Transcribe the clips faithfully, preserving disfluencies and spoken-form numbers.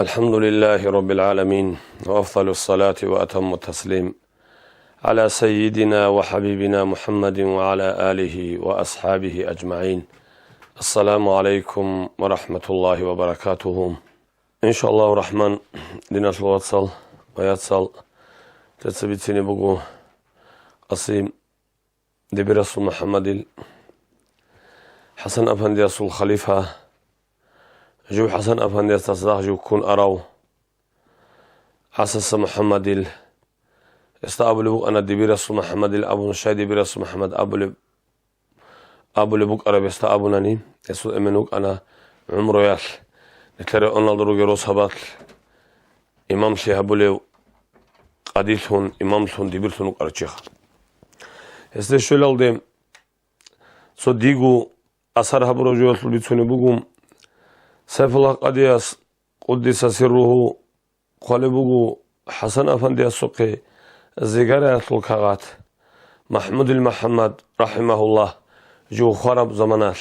الحمد لله رب العالمين، وأفضل الصلاة وأتم التسليم على سيدنا وحبيبنا محمد وعلى آله وأصحابه أجمعين. السلام عليكم ورحمة الله وبركاته. إن شاء الله الرحمن, диналъул вацал ва яцал, дица бицине буго Къасим Дибирасул МухӀаммадил, ХӀасан-афандиясул халифа, жив ХӀасан-афандиясдаса дагь жив ккун арав ГӀасаса МухӀаммадил, гьесда абулеб букӀана Дибирасул МухӀаммадил абун, щай Дибирасул МухӀаммад абулеб, абулеб букӀараб гьесда абунани, гьесул эмен вукӀана гӀумруялъ, нилъер районалда ругел росабалъ имамлъи гьабулев, къадилъун, имамлъун, дибирлъун вукӀарав чиха. Гьесде щвелалде, цо диго асар гьабурав жоялъул бицунеб буго, Сайфуллагь къадияс, къуддиса сирругьу, хъвалеб буго ХӀасан-афандиясухъе зигараялъул кагъат, МахӀмудил МухӀаммад, рахӀимагьуллагь, жив хвараб заманалъ.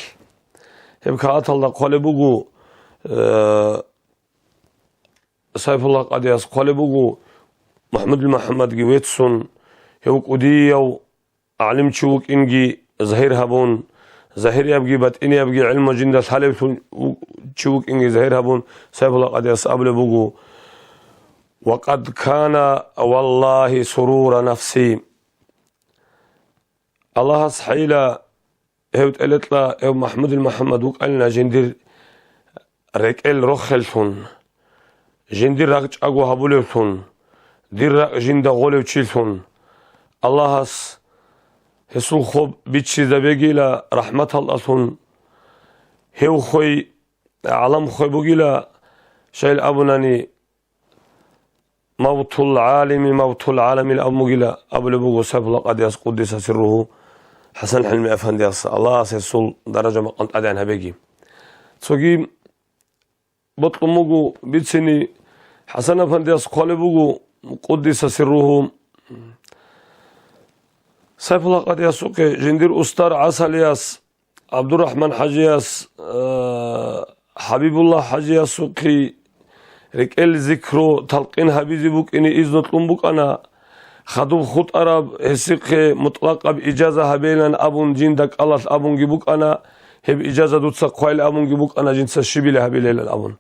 Гьеб кагъаталда хъвалеб буго, э, Сайфуллагь къадияс хъвалеб буго, МахӀмудил МухӀаммадги веццун, гьев кӀудияв гӀалимчи вукӀинги загьир гьабун, загьириябги батӀиниябги гӀилму жинда лъалевлъун ву-, чи вукӀинги загьир гьабун, Сайфуллагь къадияс абулеб буго: «Ва къад кана, валлагьи, сурура нафси». Аллагьас хӀейила, гьев тӀелетӀла, гьев МахӀмудил МухӀаммад вукӀанила жиндир рекӀел рохеллъун, жиндир ракӀчӀаго гьабулевлъун, дир ракӀ жинда гъолев чилъун. Аллагьас гьесул хоб биччизабегила рахӀматалдалъун, гьев хвей гӀалам хвей бугила, щайил абунани, «Мавтул гӀалими, мавтул гӀаламил» абун бугила абулеб буго Сайфуллагь къадияс, къуддиса сирругьу, ХӀасан ХӀилми-афандияс, Аллагьас гьесул даража-макъам тӀадегӀан гьабеги. Цоги бокьун буго бицине, ХӀасан-афандияс хъвалеб буго, къуддиса сирругьу, Сайфуллагь къадиясухъе жиндир устар ГӀасалияс, ГӀабдурахӀман хӀажияс, э, ХӀабибуллагь хӀажиясухъе рекӀел зикру, талкъин гьабизе букӀине изну кьун букӀана, хадуб хутӀараб гьесихъе мутӀлакъаб ижаза гьабейилан абун жинда кӀалалъ абунги букӀана, гьеб ижаза дуца хъвайил абунги букӀана, жинца щибила гьабилелан абун.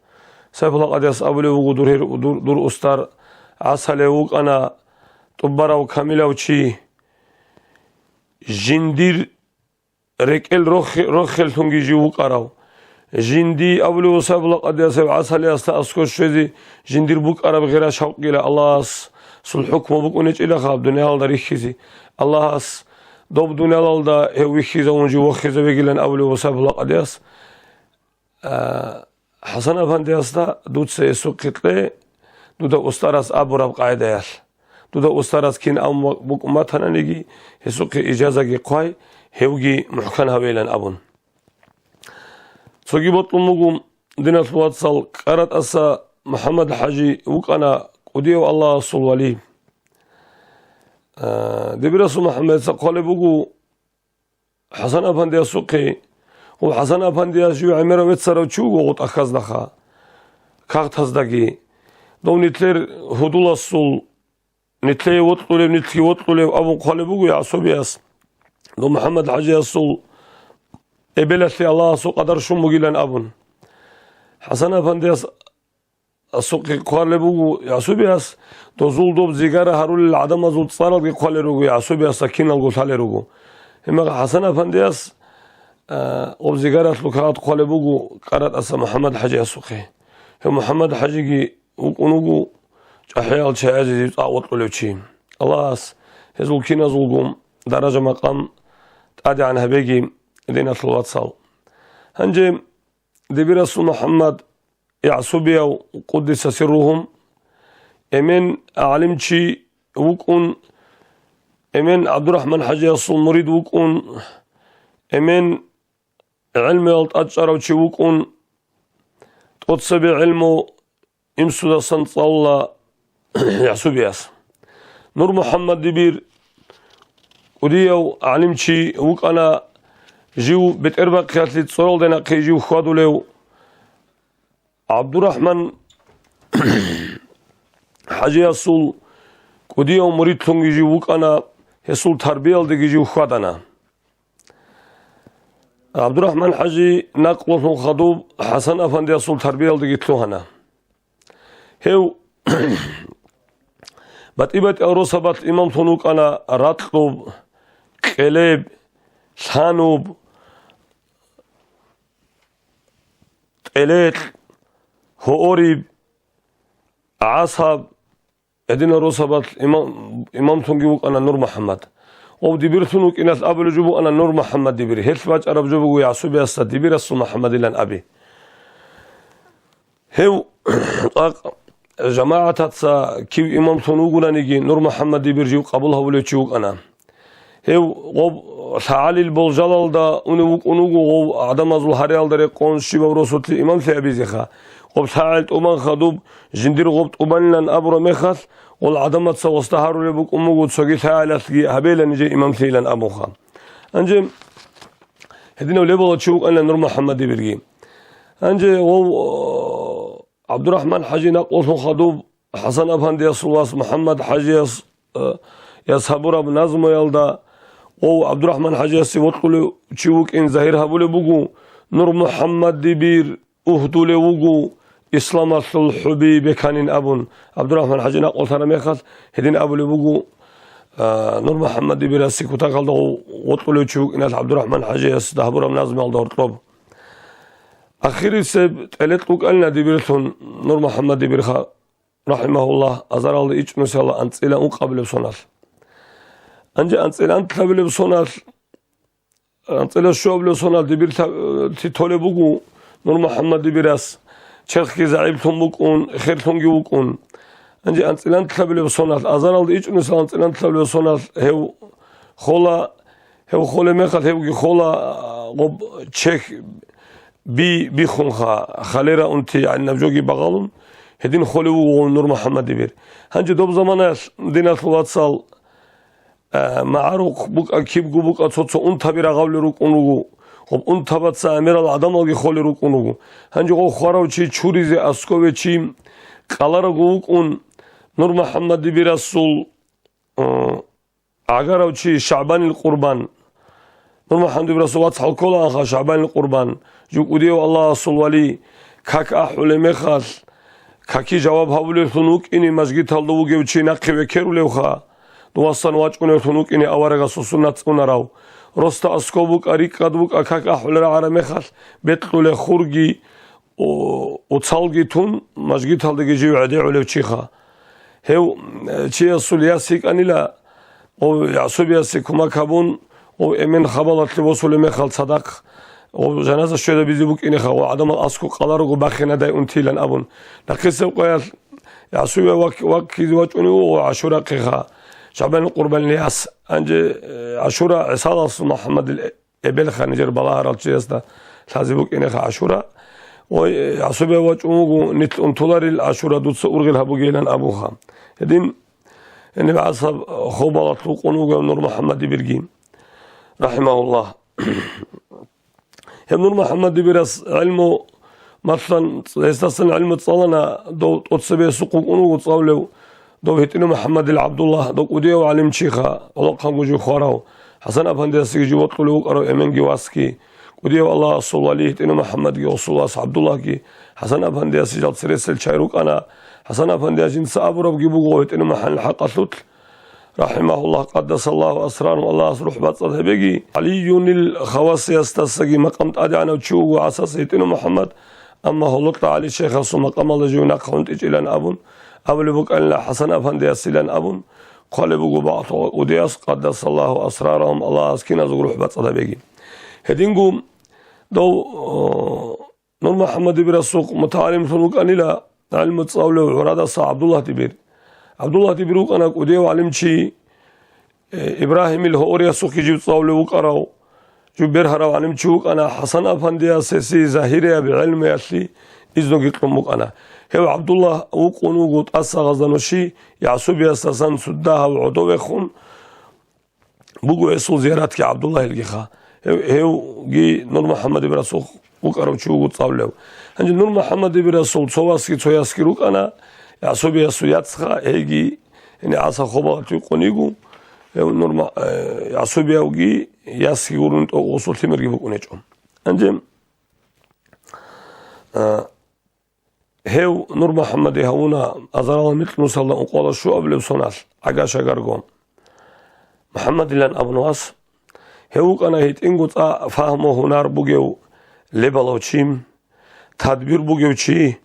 Сайфуллагь къадияс абулеб буго, дур гьер-, дур, дур устар ГӀасалев вукӀана тӀубарав камилав чи, жиндир рекӀел рохе-, рохеллъунги жив вукӀарав. Жинди абулев Сайфуллагь къадияс гьев ГӀасалиясда аскӀор щвезе, жиндир букӀараб гъира-шавкъгила Аллагьасул хӀукму букӀунечӀилаха гьаб дуниялалда рихьизе. Аллагьас доб дуниялалда гьев вихьизавун жив вохизавегилан абулев Сайфуллагь къадияс. А, ХӀасан-афандиясда дуца гьесухъе кье, дуда устарас абураб къагӀидаялъ. Дуда устарас кин абун ва-, букӀун батананиги, гьесухъе ижазаги хъвай, гьевги мухӀкан гьавейилан абун. Цоги бокьун буго, диналъул вацал, КӀаратӀаса МухӀаммад хӀажи вукӀана кӀудияв Аллагьасул вали. А, Дибирасул МухӀаммадица хъвалеб буго, ХӀасан-афандиясухъе, гьев ХӀасан-афандияс жив гӀемерав веццарав чи вуго гъутӀахьаздаха, кагътаздаги. Дов нилъер гьудуласул, нилъее вокьулев, нилъги вокьулев абун хъвалеб буго ГӀасубияс, дов МухӀаммад хӀажиясул эбелалъе Аллагьасул къадар щун бугилан абун. ХӀасан-афандияс асухъе хъвалеб буго ГӀасубияс, дозул доб зигара гьарулел гӀадамазул цӀаралги хъвалел руго, ГӀасубиясда киналго лъалел руго. Гьебмагъ ХӀасан-афандияс, а, гъоб зигаралъул кагъат хъвалеб буго КӀаратӀаса МухӀаммад хӀажиясухъе. Гьев МухӀаммад хӀажиги вукӀун вуго чӀахӀиял чагӀазе жив цӀакъ вокьулев чи. Аллагьас гьезул киназулгун даража-макъам тӀадегӀан гьабеги, диналъул вацал. Гьанже Дибирасул МухӀаммад ГӀасубияв, къуддиса сирругьу, эмен гӀалимчи вукӀун, эмен ГӀабдурахӀман хӀажиясул мурид вукӀун, эмен гӀелмуялда тӀадчӀарав чи вукӀун, тӀоцебе гӀелму инсудасан цӀалула ГӀасубияс. Нур МухӀаммад Дибир кӀудияв гӀалимчи вукӀана, жив бетӀербахъиялъе цӀоралде нахъе жив хьвадулев. ГӀабдурахӀман ХӀажиясул кӀудияв муридлъунги жив вукӀана, гьесул тарбиялдеги жив хьвадана. ГӀабдурахӀман ХӀажи накълулъун хадуб ХӀасан-афандиясул тарбиялдеги лъугьана. Гьев батӀи-батӀиял росабалъ имамлъун вукӀана: Ракьуб, Кьелеб, Лъануб, ТӀелекь, Гьоориб, ГӀасаб, гьединал росабалъ имам, имамлъунги вукӀана Нур МухӀаммад. Гъов дибирлъун вукӀиналъ абулеб жо бугӀана Нур МухӀаммад дибир, гьелъ бачӀараб жо буго ЯгӀсубиясда дибирасул МухӀаммадилан аби. Гьев тӀакъ жамагӀатаца кив имамлъун вугонаниги, Нур МухӀаммад дибир жив къабул гьавулев чи вукӀана. Гьев гъоб лъагӀалил болжалалда унев вукӀун вуго, гъов гӀадамазул гьариялда рекъон щибаб росулъе имамлъи абизеха. Гъоб лъагӀел тӀубан хадуб, жиндир гъоб тӀубанилан абураб мехалъ, гъол гӀадамаца гъосда гьарулеб букӀун буго, цоги лъагӀалалъги гьабейилан нижее имамлъийилан абунха. Гьанже гьединав лебала чи вукӀанила Нур МухӀаммад дибирги. Гьанже гъов, э, ГӀабдурахӀман ХӀажи накълулъун хадуб, ХӀасан-афандиясул вас МухӀаммад ХӀажияс, э, яс гьабураб назмуялда гъов ГӀабдурахӀман ХӀажиясе вокьулев чи вукӀин загьир гьабулеб буго, Нур МухӀаммад дибир угьдулев вуго исламалъул хӀуби беканин абун, ГӀабдурахӀман ХӀажи накълулъараб мехалъ гьедин абулеб буго, э, Нур МухӀаммад дибирасе кутакалда гъов вокьулев чи вукӀиналъ ГӀабдурахӀман ХӀажияс дагьабураб назмуялда гьоркьоб. Ахирисеб тӀелекь вукӀанила дибирлъун Нур МухӀаммад дибирха, рахӀимагьуллагь, азаралда ичӀнусиялда анцӀила ункъабилеб соналъ. Гьанже анцӀила анлъабилеб соналъ, анцӀила щуабилеб соналъ дибирлъи толеб буго Нур МухӀаммад дибирас, черхги загӀиплъун букӀун, херлъунги вукӀун. Гьанже анцӀила анлъабилеб соналъ, азаралда ичӀнусиялда анцӀила анлъабилеб соналъ гьев хола, гьев холеб мехалъ гьевги хола, а, гъоб чехь би-, биххунха, халера унти, гьаниб жоги багъалун, гьедин холев вуго Нур МухӀаммад дибир. Гьанже доб заманаялъ, диналъул вацал, а, магӀарухъ букӀа, кибго букӀа, цо-цо унтаби рагъулел рукӀун руго. Гъоб унтабаца гӀемерал гӀадамалги холел рукӀун руго. Гьанже гъов хварав чи, чуризе аскове чи, къаларав вукӀун, Нур МухӀаммад дибирасул, а, гӀагарав чи ШагӀбанил Къурбан. Нур МухӀаммад дибирасул вац хӀал кколаанха ШагӀбанил Къурбан, жив кӀудияв Аллагьасул вали, как ахӀулеб мехалъ, каки жаваб гьабулевлъун вукӀине мажгиталда вугев чи нахъе векерулевха, дувасан вачӀуневлъун вукӀине аварагасул суннат цӀунарав. Росда асков букӀа, рикӀкӀад букӀа, как ахӀулел рагӀараб мехалъ, бекьулеб хурги, о, оцалги тун, мажгиталдаги жив гӀедегӀулев чиха. Гьев, э, чиясул яс йикӀанила, гъов ЯгӀсубиясе кумак гьабун, гъов эмен хабалалъе босулеб мехалъ цадахъ, гъов жаназа щведабизе букӀинеха, гъов гӀадамал аскӀов къаларого бахинадай унтилан абун. Нахъисеб къоялъ ЯгӀсубияв вак-, ваккизе вачӀунев вуго ГӀашурахъеха, ШагӀбанил Къурбанил яс. Гьанже, э, ГӀашура ГӀисаласул МухӀаммадил эбелха нижер балагьарал чиясда лъазе букӀинеха ГӀашура. Ой, ГӀашура вачӀун вуго, нилъ унтуларил ГӀашура дуца ургъел гьабугейилан абуха. Гьедин, гьениб гӀасаб хобалалъ вукъун вугев Нур МухӀаммад дибирги, рахӀимагьуллагь. Гьеб Нур МухӀаммад дибирас гӀилму, масалан, гьесдасан гӀилму цӀалана, дов тӀоцебесухъ вукӀун вуго цӀалулев, дов гьитӀинав МухӀаммадил ГӀабдуллагь, дов кӀудияв гӀалимчиха, гӀолохъанго жив хварав, ХӀасан-афандиясеги жив вокьулев вукӀарав эменги васги, кӀудияв Аллагьасул вали гьитӀинав МухӀаммадги гъосул вас ГӀабдуллагьги, ХӀасан-афандиясе жал цересел чай рукӀана. ХӀасан-афандияс жинца абурабги буго гьитӀинав МухӀаммадил хӀакъалъулъ, рахӀимагьуллагь, къаддасаллагьу асрарагьу, Аллагьас рухӀ бацӀцӀад гьабеги, ГӀалиюнил Хавасиясдасаги макъам тӀадегӀанав чи вуго гӀасаса гьитӀинав МухӀаммад, амма гьолокьа ГӀали шейхасул макъамалда жив нахъа унтӀичӀилан абун, абулеб букӀанила ХӀасан-афандиясилан абун, хъвалеб буго багьлъугъа кӀудияс, къаддасаллагьу асрарагьум, Аллагьас киназего рухӀ бацӀцӀад гьабеги. Гьединго дов, о, Нур МухӀаммад дибирасухъ мутагӀалимлъун вукӀанила гӀилму цӀалулев ГӀурадаса ГӀабдуллагь дибир. ГӀабдуллагь дибир вукӀана кӀудияв гӀалимчи, э, Ибрагьимил Гьоориясухъе жив цӀалулев вукӀарав, жив бергьарав гӀалимчи вукӀана, ХӀасан-афандияс гьесие загьирияб гӀилмуялъе изнуги кьун букӀана. Гьев ГӀабдуллагь вукӀун вуго тӀаса гъазда нуши, ЯгӀсубиясдасан цо дагьав гӀодовехун, буго гьесул зияратги ГӀабдуллагьилгиха. Гьев, гьевги Нур МухӀаммад дибирасухъ вукӀарав чи вуго цӀалулев. Гьанже Нур МухӀаммад Дибирасул цо васги цо ясги рукӀана, ЯгӀсубиясул яцха, гьейги, яни, ГӀаса хобалат вихъун йиго, гьев Нур Ма-, э, ЯгӀсубиявги ясги гурони тӀокӀ гъосул лъимерги букӀун гьечӀо. Гьанже, а, гьев Нур МухӀаммаде гьавуна азарала микьнусалда ункъоялда щуабилеб соналъ гӀага-шагарго. МухӀаммадилан абун вас, гьев вукӀана гьитӀинго цӀа фагьму-гьунар бугев, лебалав чи, тадбир бугев чи,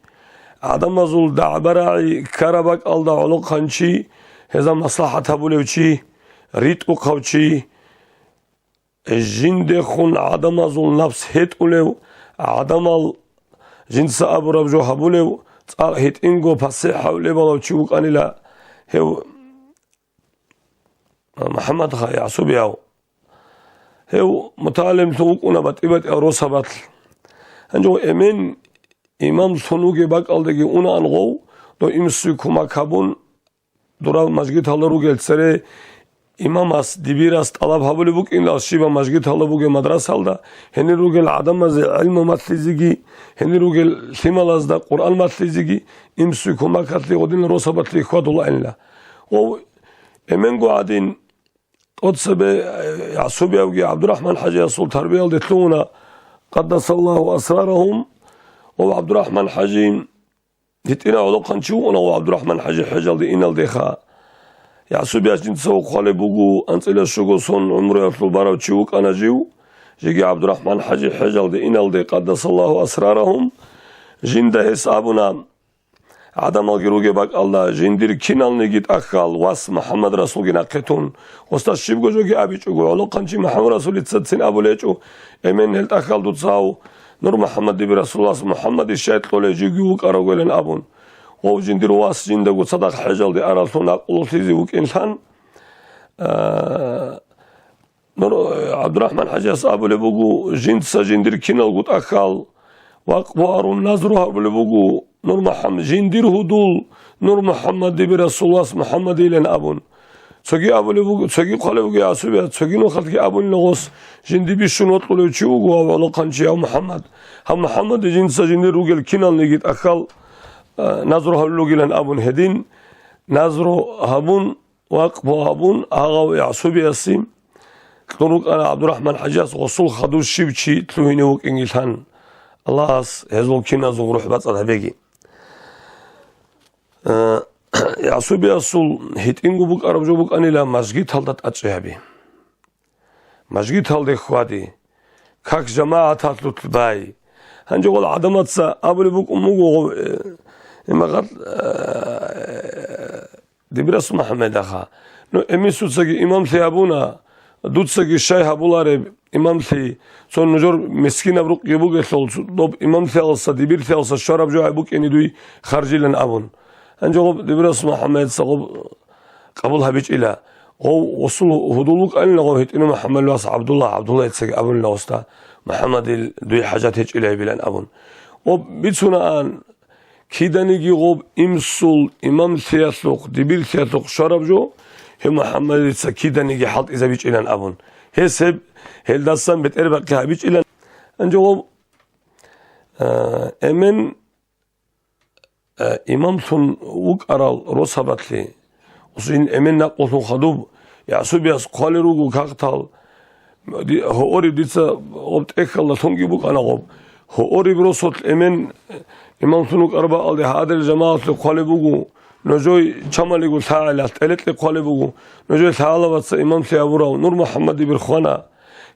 гӀадамазул дагӀба-рагӀи ккараб бакӀалда гӀолохъанчи, гьезда маслахӀат гьабулев чи, ритӀухъав чи, жиндехун гӀадамазул напс гьетӀулев, гӀадамал жинца абураб жо гьабулев, цӀакъ гьитӀинго пасихӀав лебалав чи вукӀанила гьев МухӀаммадха ЯгӀсубияв. Гьев мутагӀалимлъун вукӀуна батӀи-батӀиял росабалъ. Гьанже эмен имамлъун вугеб бакӀалдаги унаан гъов, дов имсуе кумак гьабун, дураб мажгиталда ругел цере имамас, дибирас тӀалаб гьабулеб букӀинал щибаб мажгиталда бугеб мадрасалда, гьенир ругел гӀадамазе гӀилму малъизеги, гьенир ругел лъималазда Къуръан малъизеги, имсуе кумакалъе гъодинал росабалъе хьвадулаанила. Гъов эменго гӀадин, тӀоцебе, э, ЯгӀсубиявги ГӀабдурахӀман-хӀажиясул тарбиялде лъугьуна, къаддасаллагьу асрарагьум, ва ГӀабдурахӀман-хӀажи гьитӀинав гӀолохъанчи вугонаго ГӀабдурахӀман-хӀажи хӀежалде иналдеха. ЯгӀсубияс жинца хъвалеб буго, анцӀила щуго сон гӀумруялъул барав чи вукӀана жив, жеги ГӀабдурахӀман-хӀажи хӀежалде иналде, къаддасаллагьу асрарагьум, жинда гьес абуна, гӀадамалги ругеб бакӀалда, жиндир киналниги тӀахьал вас МухӀаммадрасулги нахъе тун, гъосда щибго жоги абичӀого, гӀолохъанчи МухӀаммадрасулицацин абулечӀо, эмен гьел тӀахьал дуцав Нур МухӀаммад Дибирасул вас МухӀаммаде щай кьолей, живги вукӀарагойилан абун. Гъов жиндир вас жиндаго цадахъ хӀежалде араллъун накъулулъизе вукӀинлъан, а, Нур, ГӀабдурахӀман-хӀажияс абулеб буго, жинца жиндир киналго тӀахьал вакъбу арун назру гьабулеб буго, Нур МухӀам-, жиндир гьудул Нур МухӀаммад Дибирасул вас МухӀаммадилан абун. Цоги абулеб буго, цоги хъвалеб буго ЯгӀсубияс, цоги нухалъги абунила гъос, жинди бищун вокьулев чи вуго гьав гӀолохъанчи, гьав МухӀаммад. Гьав МухӀаммаде жинца жиндир ругел киналниги тӀахьал, а, назру гьабулел ругилан абун гьедин, назру гьабун, вакъбу гьабун, агъав ЯгӀсубиясе кьун рукӀана ГӀабдурахӀман-хӀажияс гъосул хадув щив чи лъугьине вукӀинилан, Аллагьас гьезул киназул рухӀ бацӀцӀад гьабеги. Э, ЯгӀсубиясул гьитӀинго букӀараб жо букӀанила мажгиталда тӀачӀи гьаби. Мажгиталде хьвади, как жамагӀаталъулъ бай. Гьанже гъол гӀадамаца абулеб букӀун буго, э, имагъат, э, Дибирас МухӀаммад аха. Ну, эмисуцаги имамлъи гьабуна, дуцаги щай гьабулареб имамлъи, цо нужер мискинаб рукъги бугелъул, цо доб имамлъиялса, дибирлъиялса щвараб жо гьаб букӀине дуй харжилан абун. Гьанже гъоб Дибирас МухӀаммадица гъоб къабул гьабичӀила. Гъов гъосул гьудул вукӀанила гъов гьитӀинав МухӀаммадил вас ГӀабдулла, ГӀабдуллайицаги абунила гъосда, МухӀаммадил дуй хӀажат гьечӀила гьебилан абун. Гъоб бицунаан, киданиги гъоб имсул имамлъиялъухъ, дибирлъиялъухъ щвараб жо, гьев МухӀаммадица киданиги хӀалтӀизабичӀилан абун. Гьес гьеб, гьелдасан бетӀербахъи гьабичӀилан. Гьанже гъоб, а, эмен, а, имамлъун вукӀарал росабалъе, гъосин эмен накъулъун хадуб, ЯгӀсубияс хъвалел руго кагътал, Ди-, гьоориб дица гъоб тӀехьалда лъунги букӀана гъоб. Гьоориб росулъ эмен имамлъун вукӀараб бакӀалде гьадинал жамагӀатлъи хъвалеб буго, нужой чамалиго лъагӀелалъ тӀелекье хъвалеб буго, нужой лъагӀалабаца имамлъи гьабурав Нур МухӀаммадиб хвана.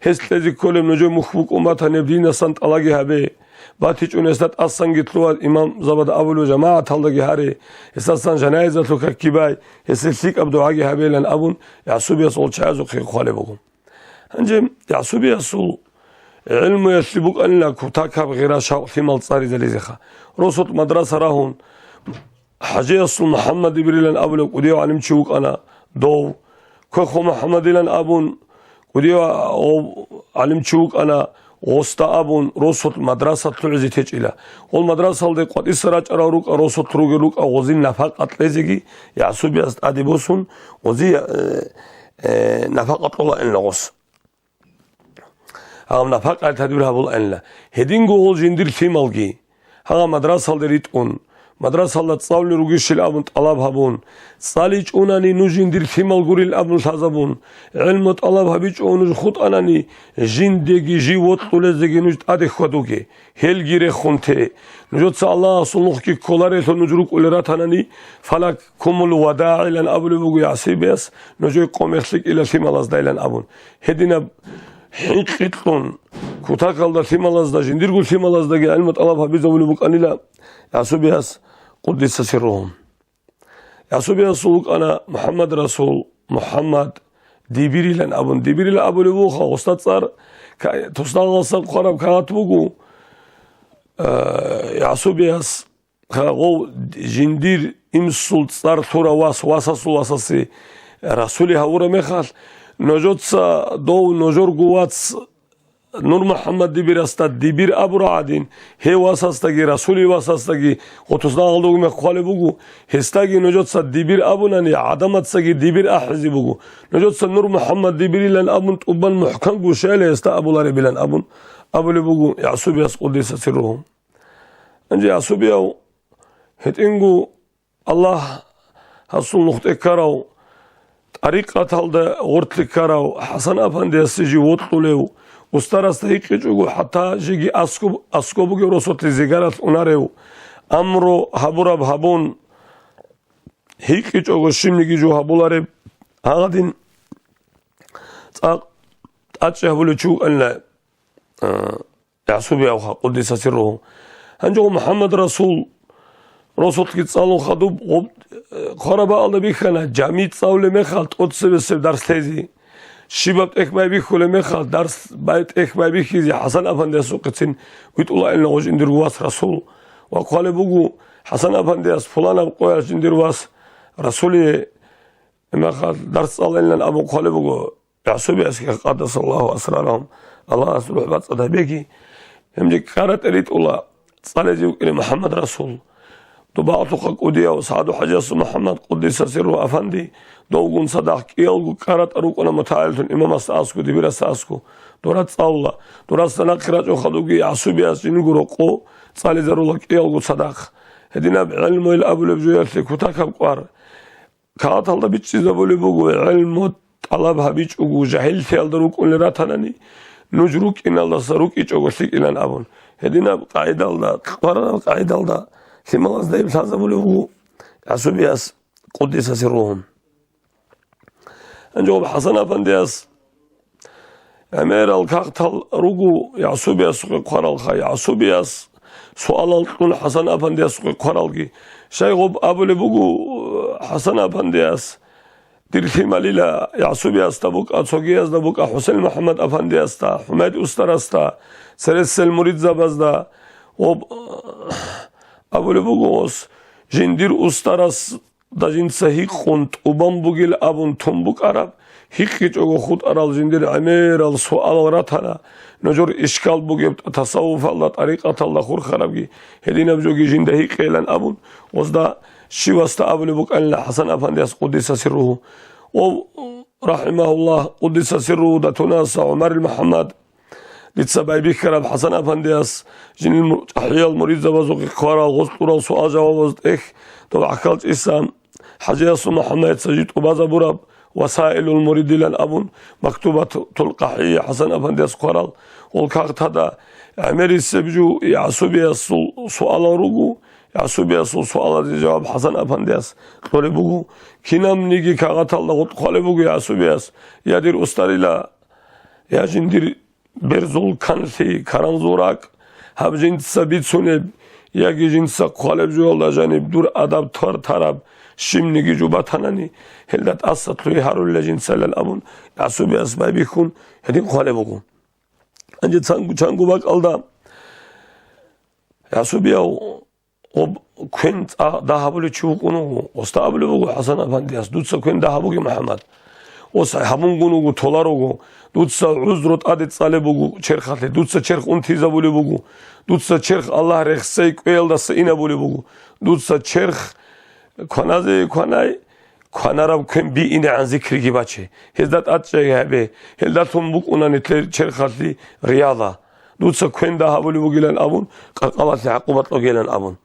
Гьес кьезе кколеб нужой мухь букӀун батани гьеб динасан тӀалаги гьабе. БатичӀун гьесда тӀасанги лъугьа, имамзабада абулеб жамагӀаталдаги гьаре, гьесдасан жаназалъул какги бай, гьесие лъикӀаб дугӀаги гьабейилан абун, ЯгӀсубияс гъол чагӀазухъе хъвалеб буго. Гьанже ЯгӀсубиясул гӀилмуялъе букӀанила кутакаб гъира-шавкъ лъимал цӀаризализеха. Росулъ мадраса рагьун, ХӀажиясул МухӀаммад Ибрилан абулев кӀудияв гӀалимчи вукӀана дов, Квехо МухӀаммадилан абун кӀудияв гӀалимчи вукӀана, гъосда абун росулъ мадраса лъугӀизе течӀила. Гъол мадрасалде къватӀиса рачӀарал рукӀа, росулъ ругел рукӀа гъозин нафакъа кьезеги, ЯгӀсубияс тӀаде босун, гъози, э, э, нафакъа кьолаанила гъос. Гьаб напакъат тадбир гьабулаанила. Гьединго гьел жиндир лъималги, гьагъа мадрасалде ритӀун, мадрасалда цӀалулел ругищил абун тӀалаб гьабун, цӀали чӀунани нуж жиндир лъимал гурил абун лъазабун, гӀелму тӀалаб гьабичӀого нуж хутӀанани, жиндеги жив вокьулезеги нуж тӀаде хьвадуге, гьелги рехун те. Нужеца Аллагьасул нухги кколарелъул нуж рукӀулел ратанани, фалаккумул вадагӀилан абулеб буго гӀасибияс, нужее къо-мех лъикӀила лъималаздайилан абун. Гьединаб хӀинкъи кьун, кутакалда лъималазда, жиндирго лъималаздаги гӀелму тӀалаб гьабизабулеб букӀанила гӀасубияс, къуддиса сирругьу. ГӀасубиясул вукӀана МухӀаммад Расул, МухӀаммад Дибирилан абун. Дибирил абулеб буго гъосда цӀар, ка-, тусдагъалдаса хъвараб кагъат буго, э, гӀасубияс. Гъов жиндир имсул цӀар лъурав вас, васасул васасе Расули гьавураб мехалъ, нужеца дов нужерго вац Нур МухӀаммад Дибирасда Дибир абураб гӀадин, гьев васасдаги, Расули васасдаги гъов тусдагъалда вугеб мех хъвалеб буго, гьесдаги нужеца Дибир абунани, гӀадамацаги Дибир ахӀизе буго. Нужеца Нур МухӀаммад Дибирилан абун тӀубан мухӀкан гушайила гьесда абуларебилан абун абулеб буго гӀасубияс, къуддиса сирругьу. Гьанже гӀасубияв гьитӀинго Аллагьасул нухде ккарав, тӀарикъаталда гъорлъе ккарав, ХӀасан-афандиясе жив вокьулев, устарасда гьикъичӀого, хӀатта жеги аскӀоб, аскӀоб бугеб росулъе зигаралъ унарев, амру гьабураб гьабун, гьикъичӀого щибниги жо гьабулареб, гьагъадин цӀакъ тӀадчӀи гьабулев чи вукӀанила, а, гӀасубиявха, къуддиса сирругьу. Гьанже МухӀаммад Расул, росулъги цӀалун хадуб, гъоб-, э, хъвараб бакӀалда бихьана, жами цӀалулеб мехалъ тӀоцебесеб дарс лъезе. Щибаб тӀехь байбихьулеб мехалъ, дарс бай-, тӀехь байбихьизе ХӀасан-афандиясухъецин витӀулаанила гъов жиндирго вас Расул. Ва хъвалеб буго, ХӀасан-афандияс пуланаб къоялъ жиндир вас Расулие мехалъ дарс цӀалайилан абун хъвалеб буго. ГӀасубиясги, къаддасаллагьу асрарагьум, Аллагьас рухӀ бацӀцӀад гьабеги, гьеб жо кӀаратӀе ритӀула, цӀализе вукӀине МухӀаммад Расул. Доб бакьулъухъа кӀудияв СагӀду-хӀажиясул МухӀаммад, къуддиса сирругьу, афанди, довгун цадахъ кӀиялго кӀаратӀа рукӀуна мутагӀалимлъун имамасда аскӀо, Дибирасда аскӀо. Дора цӀалула. Дорасда нахъе рачӀун хадубги гӀасубияс жиндирго рокъо цӀализарула кӀиялго цадахъ. Гьединаб гӀелмуйил абулеб жоялъе кутакаб кӀвар. Кагъаталда бичӀчӀизабулеб буго, гӀелму тӀалаб гьабичӀого, жагьиллъиялда рукӀунел ратанани, нуж рукӀиналдаса рукӀичӀого лъикӀилан абун. Гьединаб къагӀидалда, хъвараб къагӀидалда лъималазда гьеб лъазабулеб буго гӀасубияс, къуддиса сирругьу. Гьанже ХӀасан-афандияс ГӀемерал кагътал руго гӀасубиясухъе хъваралха, гӀасубияс суалал кьун ХӀасан-афандиясухъе хъваралги. Щай гъоб абулеб буго ХӀасан-афандияс, дир лъималила, гӀасубиясда букӀа, цогиязда букӀа, ХӀусен МухӀаммад-афандиясда, ХӀумайд устарасда, цересел муридзабазда, гъоб абулеб буго, ос жиндир устарас да жинца гьикъун тӀубан бугил абун тун букӀараб, гьикъичӀого хутӀарал жиндир гӀемерал суалал ратана, нужер ишкал бугеб тасаввуфалда, тӀарикъаталда хурхарабги, гьединаб жоги жинда гьикъейилан абун, гъозда щивасда абулеб букӀанила ХӀасан-афандияс, къуддиса сирругьу, ва рахӀимагьуллагь, къуддиса сирругьу, датунаса ГӀумарил МухӀаммад, дица байбихьараб ХӀасан-афандияс, жинил му-, чӀахӀиял муридзабазухъе хъварал, гъоз кьурал суал-жавабаз тӀехь, дов гӀахьалчӀиса ХӀажиясул МухӀаммадица жи тӀубазабураб «Васаилул муридилан» абун, мактубатул къахӀи ХӀасан-афандияс хъварал, гъол кагътада гӀемерисеб жо гӀасубиясул суалал руго, гӀасубиясул суалазе жаваб ХӀасан-афандияс кьолеб буго, кинабниги кагъаталда гъутӀ хъвалеб буго гӀасубияс: «Я дир устарила, я жиндир берзул канлъи, каранзул ракӀ, гьаб жинца бицунеб, яги жинца хъвалеб жоялда жаниб дур адаб тар-тараб щибниги жо батанани, гьелда тӀаса лъугьи гьарулила жинцайилан», абун, гӀасубияс байбихьун, гьедин хъвалеб буго. Гьанже цангу-, чанго бакӀалда гӀасубияв Гъоб квен цӀа дагьабулев чи вукӀун вуго. Гъосда абулеб буго ХӀасан-афандияс: «Дуца квен дагьабуге, МухӀаммад. Гъос гьабунгун вуго, толарого. Дуца гӀузру тӀаде цӀалеб буго черхалъе. Дуца черх унтизабулеб буго. Дуца черх Аллагь рехсей кӀвеялдаса инабулеб буго. Дуца черх кваназе кванай, кванараб квен биинегӀан зикриги баче. Гьезда тӀадчӀей гьабе, гьелдалъун букӀуна нилъер черхалъе рияла. Дуца квен дагь гьабулеб бугилан абун, къаркъалалъе гӀакъуба кьогилан абун.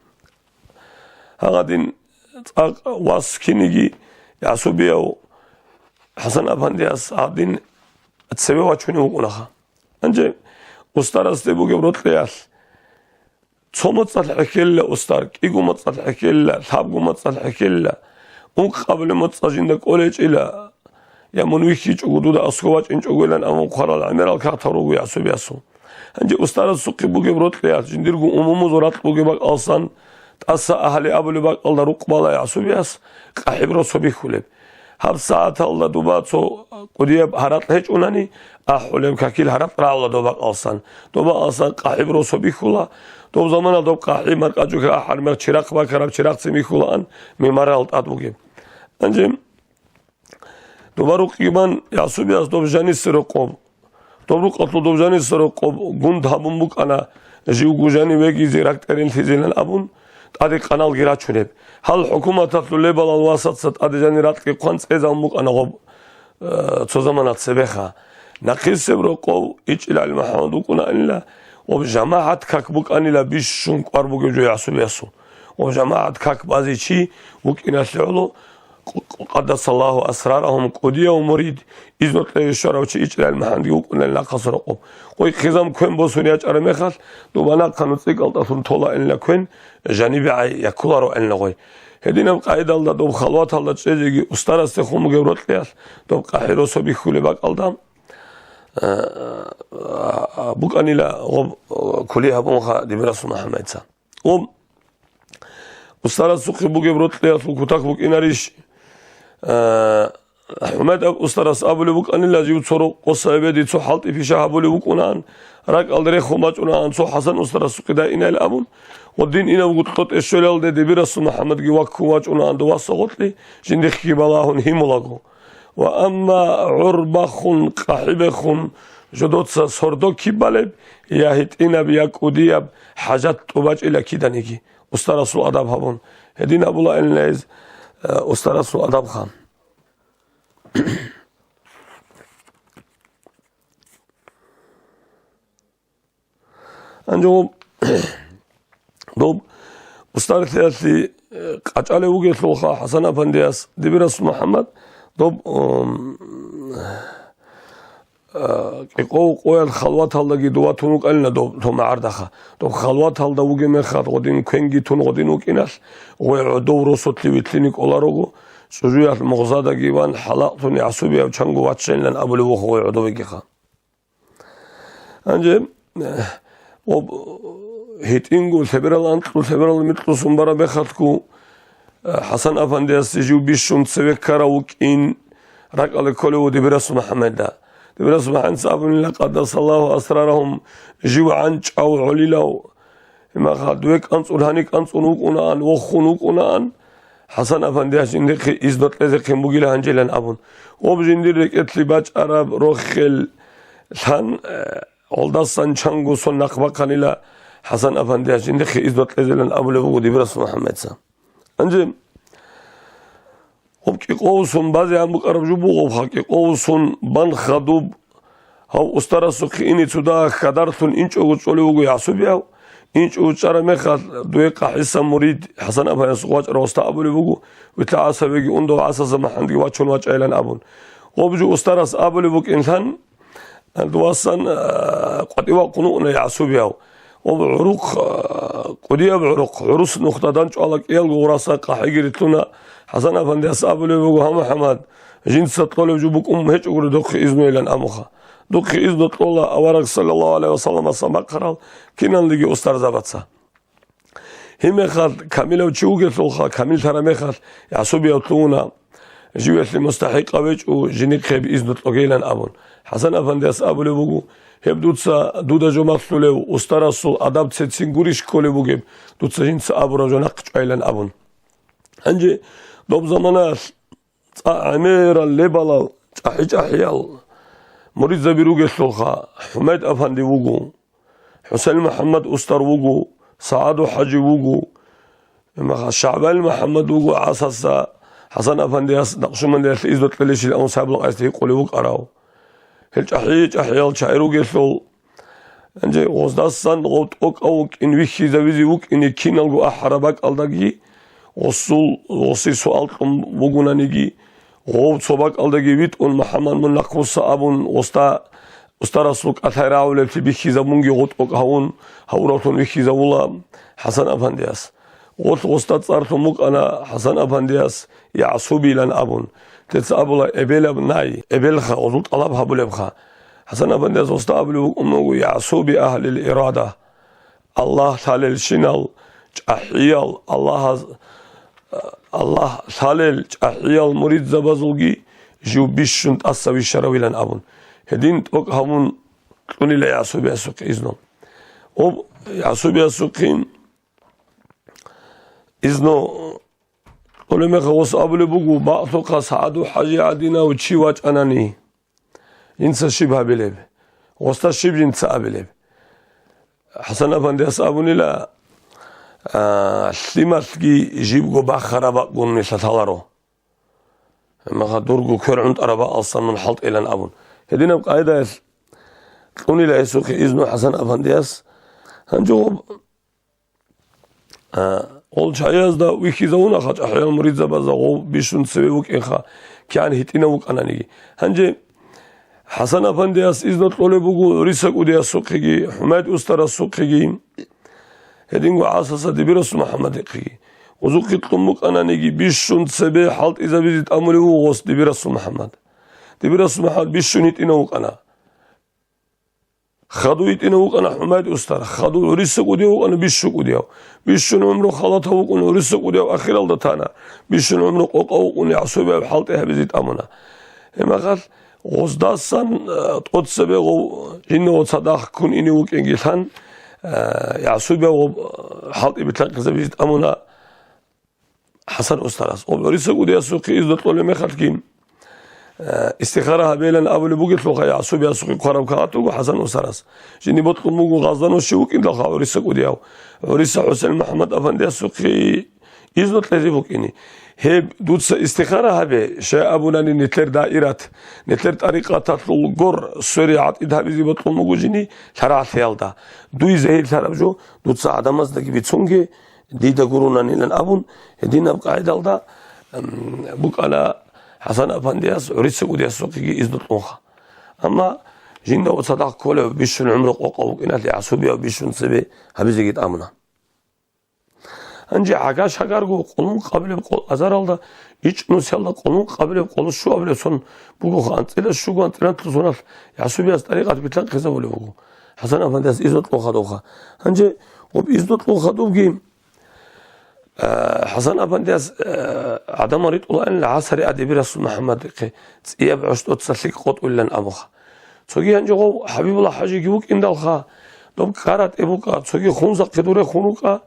Гьагъадин цӀакъ вас киниги ясубияв ХӀасан-афандияс гьадин цеве вачунев вукӀунаха. Гьанже устарасде бугеб рокьиялъ, цо моцӀалъ хӀехьела устар, кӀиго моцӀалъ хӀехьела, лъабго моцӀалъ хӀехьела, ункъабилеб моцӀалъ жинда кӀолечӀила, я мун вихьичӀого, дуда аскӀов вачӀинчӀогойилан абун хъварал гӀемерал кагътал руго ясубиясул. Гьанже устарасухъе бугеб рокьиялъ, жиндирго умумузул ракь бугеб бакӀалсан, тӀаса агьли абулеб бакӀалда рукъ бала ясубияс къахӀиб росо бихьулеб. Гьаб сагӀаталда дуба цо кӀудияб гьаракь гьечӀунани, ахӀулеб какил гьаракь рагӀула доба бакӀалсан. Доба бакӀалсан къахӀиб росо бихьула. Доб замана доб къахӀиб маркӀачӀухъе ахӀармех чирахъ бакараб чирахъцин бихьулаан, мемарал тӀад бугеб. Гьанже доба рукъги бан ясубияс доб жаниса рокъоб. Доб рукъалъул доб жаниса рокъоб гунд гьабун букӀана, живго жани вегизе ракӀ тӀеринлъизилан абун, тӀаде къаналги рачунеб. Гьал хӀукуматалъул лебалал васаца тӀаде жани ракьги хъван цӀезабун букӀана гъоб, э, цо замана цебеха. Нахъисеб рокъов ичӀил ГӀалимухӀаммад вукӀунаанила, гъоб жамагӀат как букӀанила бищун кӀвар бугеб жо ясубиясул. Гъоб жамагӀат как базе чи вукӀиналъе гӀоло, къ-, къ-, къаддасаллагьу асрарагьум, кӀудияв мурид, изну кьезе щварав чи ичӀил ГӀалимухӀаммадги вукӀунел нахъаса рокъоб. Къой хъизан квен босун ячӀараб мехалъ, дуба нахъа нуцӀикӀалталъун толаанила квен, жанибе гӀай яккулароанила гъой. Гьединаб къайдалда доб халваталда чӀезеги устарасдехун бугеб рокьиялъ, доб къахӀи росо бихьулеб бакӀалда, а, а, а, букӀанила гъоб, а, кули гьабунха дибирасул МухӀаммадица. Ва устарасухъе бугеб рокьиялъул кутак букӀинарищ? А, ХӀумайд аб-, устарас абулеб букӀанила, жив цо рокъоса эбеде цо хӀалтӀи пиша гьабулеб букӀунаан, ракӀалда рехун бачӀунаан цо ХӀасан устарасухъе дайинайил абун, гъодин инабго кьотӀе щвелалде дибирасул МухӀаммадги ваккун вачӀунаан доваса гъоркье, жиндихъги балагьун гьимулаго. Ва амма гӀур бахун, къахӀи бехун, жодоца сордо киб балеб, я гьитӀинаб, я кӀудияб хӀажат тӀубачӀила киданиги, устарасул адаб гьабун. Гьедин абула гьел гьез, э, устарасул адабха. Гьанже гъоб, доб устарлъиялъе, э, къачӀалев вугелъулха ХӀасан-афандияс дибирасул МухӀаммад, доб, ум, э, кӀикъов къоял халваталдаги дова тун вукӀанила доб, доб магӀардаха. Доб халваталда вугеб мехалъ гъодин квенги тун гъодин вукӀиналъ, гъой гӀодов росулъе вилълъине кӀоларого, чӀужуялъ мугъзадаги ван хӀалакълъун ясубияв чанго ваччанилан абулев вуго гъой гӀодовегиха. Гьанже, э, об-, гьитӀинго лъеберал анкьу, лъеберал микьусун бараб мехалъго, э, ХӀасан-афандиясе жив бищун цеве ккарав вукӀин ракӀалде кколев вуго дибирасул МухӀаммадида. Дибирасул МухӀаммадица абунила, къаддасаллагьу асрарагьум, жив гӀанчӀав гӀолилав, Имаха, дуе кӀанцӀун, гьани кӀанцӀун вукӀунаан, вохун вукӀунаан, ХӀасан-афандияс жиндихъе изну кьезехъин бугила гьанжелан абун. Гъоб жиндир рекӀелъе бачӀараб рохел лъан, э, гъолдасан чанго сон нахъ бахъанила ХӀасан-афандияс жиндихъе изну кьезелан абулеб буго дибирасул МухӀаммадица. Гьанже Гъоб кӀикъовсун базе гьан букӀараб жо бугъобха, кӀикъовсун бан хадуб, гьав устарасухъе ине цо дагь хьадарлъун инчӀого чӀолев вуго ясубияв, инчӀого чӀараб мехалъ, дуе къахӀиса мурид ХӀасан-афандияс вачӀарав уста абулеб буго, витла гӀасавеги ундав гӀасаса махӀанги вачун вачӀайилан абун. Гъоб жо устарас абулеб букӀинлъан, Дуасан, а, къватӀивахъун вукӀуна ясубияв. Ва гӀурухъ, а, кӀудияб гӀурухъ, гӀурус нухдадан чӀвала кӀиялго гъураса къахӀиги рилълъуна. ХӀасан-афандияс абулеб буго: «Гьа, МухӀаммад, жинца кьолеб жо букӀун гьечӀогури духъе изну», — илан абуха. Духъе изну кьола авараг саллаллагьу гӀалайгьи ва салламаса бахъарал киналниги устарзабаца. Гьеб мехалъ камилав чи вугелъулха, камиллъараб мехалъ ясубияв лъугьуна, живелъе мустахӀикъав гьечӀо, жиндихъе гьеб изну кьогейилан абун. ХӀасан-афандияс абулеб буго: «Гьеб дуца дуда жо малъулев, устарасул адаб цецин гурищ кколеб бугеб, дуца жинца абураб жо нахъ чӀвайилан», — абун. Гьанже доб заманаялъ цӀакъ гӀемерал лебалал чӀахӀи-чӀахӀиял муридзаби ругелъулха, ХӀумайд-афанди вуго, ХӀусейн-МухӀаммад устар вуго, СагӀаду-хӀажи вуго, имаха ШагӀбан-МухӀаммад вуго, гӀасаса ХӀасан-афандияс Накъшумандиялъе изну кьелищилан абун сабла къайсде гьикъулев вукӀарав. Гьел чӀахӀи-чӀахӀиял чагӀи ругелъул, гьанже гъоздасан гъов тӀокӀав вукӀин вихьизавизе вукӀине киналго ахӀараб бакӀалдаги, гъосул, гъоси суал кьун бугонаниги, гъов цо бакӀалдаги витӀун, МухӀаммад, мун нахъвуссун абун, гъосда устарасул кӀалъай рагӀулеблъи бихьизабунги гъов тӀокӀ гьавун, гьавуравлъун вихьизавула ХӀасан-афандияс. Гъолъ гъосда цӀарлъун букӀана ХӀасан-афандияс ЯгӀсубилан абун. Деца абула эбелаб най, эбелха, гъозул тӀалаб гьабулебха. ХӀасан-афандияс гъосда абулеб букӀун буго ЯгӀсуби агьлил ирада. Аллагь лъалелщинал чӀахӀиял, Аллагьас, Аллагь лъалел чӀахӀиял муридзабазулги жив бищун тӀаса вищаравилан абун. Гьедин тӀокӀ гьавун кьунила ЯгӀсубиясухъе изну. Об ЯгӀсубиясухъин изну кьолеб мехалъ гъос абулеб буго, бакълъухъа СагӀаду-хӀажи гӀадинав чи вачӀанани, жинца щиб гьабилеб? Гъосда щиб жинца абилеб? ХӀасан-афандияс абунила, а, лъималъги жибго бахараб бакӀгун нилъ лъаларо. Амма дурго квер гӀунтӀараб бакӀалдасан мун хӀалтӀилан абун. Гьединаб къагӀидаялъ кьунила гьесухъе изну ХӀасан-афандияс. Гьанже гъоб А, гъол чагӀиязда вихьизавунаха чӀахӀиял муридзабазда гъов бищун цеве вукӀинха, кигӀан гьитӀинав вукӀананиги. Гьанже ХӀасан-афандияс изну кьолеб буго ГӀуриса кӀудиясухъеги, ХӀумайд устарасухъеги, гьединго ГӀасаса Дибирасул МухӀаммадихъеги. Гъозухъе кьун букӀананиги, бищун цебе хӀалтӀизабизе тӀамулев вуго гъос Дибирасул МухӀаммад. Дибирасул МухӀаммад бищун гьитӀинав вукӀана. Хадув гьитӀинав вукӀана ХӀумайд устар, хадув ГӀуриса кӀудияв вукӀана бищун кӀудияв. Бищун гӀумру халатав вукӀун ГӀуриса кӀудияв ахиралда тана, бищун гӀумру къокъав вукӀун ЯгӀсубияв хӀалтӀи гьабизе тӀамуна. Гьебмехалъ гъоздасан, э, тӀоцебе гъов жинда цадахъ ккун ине вукӀинги лъан, э, ЯгӀсубияв гъоб, э, хӀалтӀи битлъанхъизабизе тӀамуна. ХӀасан устарас. Ва ГӀуриса кӀудиясухъе изну кьолеб мехалъги, э, истихара гьабейилан абулеб бугелъулха, ЯгӀсубиясухъе хъвараб кагъат буго ХӀасан устарас. Жиндир бокьун буго Гъаздан щив вукӀиндалха ГӀуриса кӀудияв. ГӀуриса ХӀусен МухӀаммад-афандиясухъе изну кьезе букӀине. Гьеб дуца истихара гьабе, щай абунани нилъер даират, нилъер тӀарикъаталъул гор свере гӀатӀид гьабизе бокьун буго жиндир лъарагӀлъиялда. Дуе загьирлъараб жо дуца гӀадамаздаги бицунге, дида гурунанилан абун, гьединаб къагӀидалда, м, букӀана ХӀасан-афандияс ГӀуриса кӀудиясухъеги изну кьунха. Амма жинда цадахъ кколев бищун гӀумру къокъав вукӀиналъе ЯгӀсубияв бищун цебе гьабизеги тӀамуна. Гьанже гӀага-шагарго къулун къабилеб къо-, азаралда ичӀнусиялда къулун къабилеб къоло щуабилеб сон бугоха, анцӀила щуго анцӀила лъусоналъ ЯгӀсубияс тӀарикъат битлъанхъизабулеб буго. ХӀасан-афандияс изну кьун хадубха. Гьанже гъоб изну кьун хадубги, Э, ХӀасан-афандияс, э, гӀадамал ритӀулаанила гӀасари а Дибирасул МухӀаммадихъе цӀияб гӀощтӀоца лъикӀ къотӀулилан абуха. Цоги гьанже гъов ХӀабибулла-хӀажиги вукӀиндалха, доб кӀаратӀе букӀа, цоги хунзахъе дуре хун рукӀа,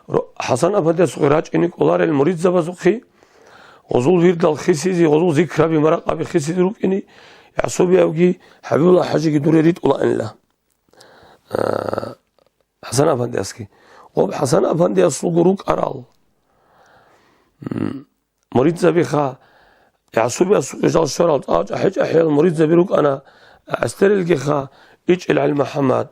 ро-, ХӀасан-афандиясухъе рачӀине кӀоларел муридзабазухъе, гъозул вирдал хисизе, гъозул зикраби-маракъаби хисизе рукӀине, ЯгӀсубиявги ХӀабибулла-хӀажиги дуре ритӀулаанила. Э, ХӀасан-афандиясги. Гъоб ХӀасан-афандиясулго рукӀарал, м, муридзабиха, ЯгӀсубиясухъе жал щварал, тӀа чӀахӀи-чӀахӀиял муридзаби рукӀана, ГӀастерилгиха, ИчӀил ГӀалимухӀаммад,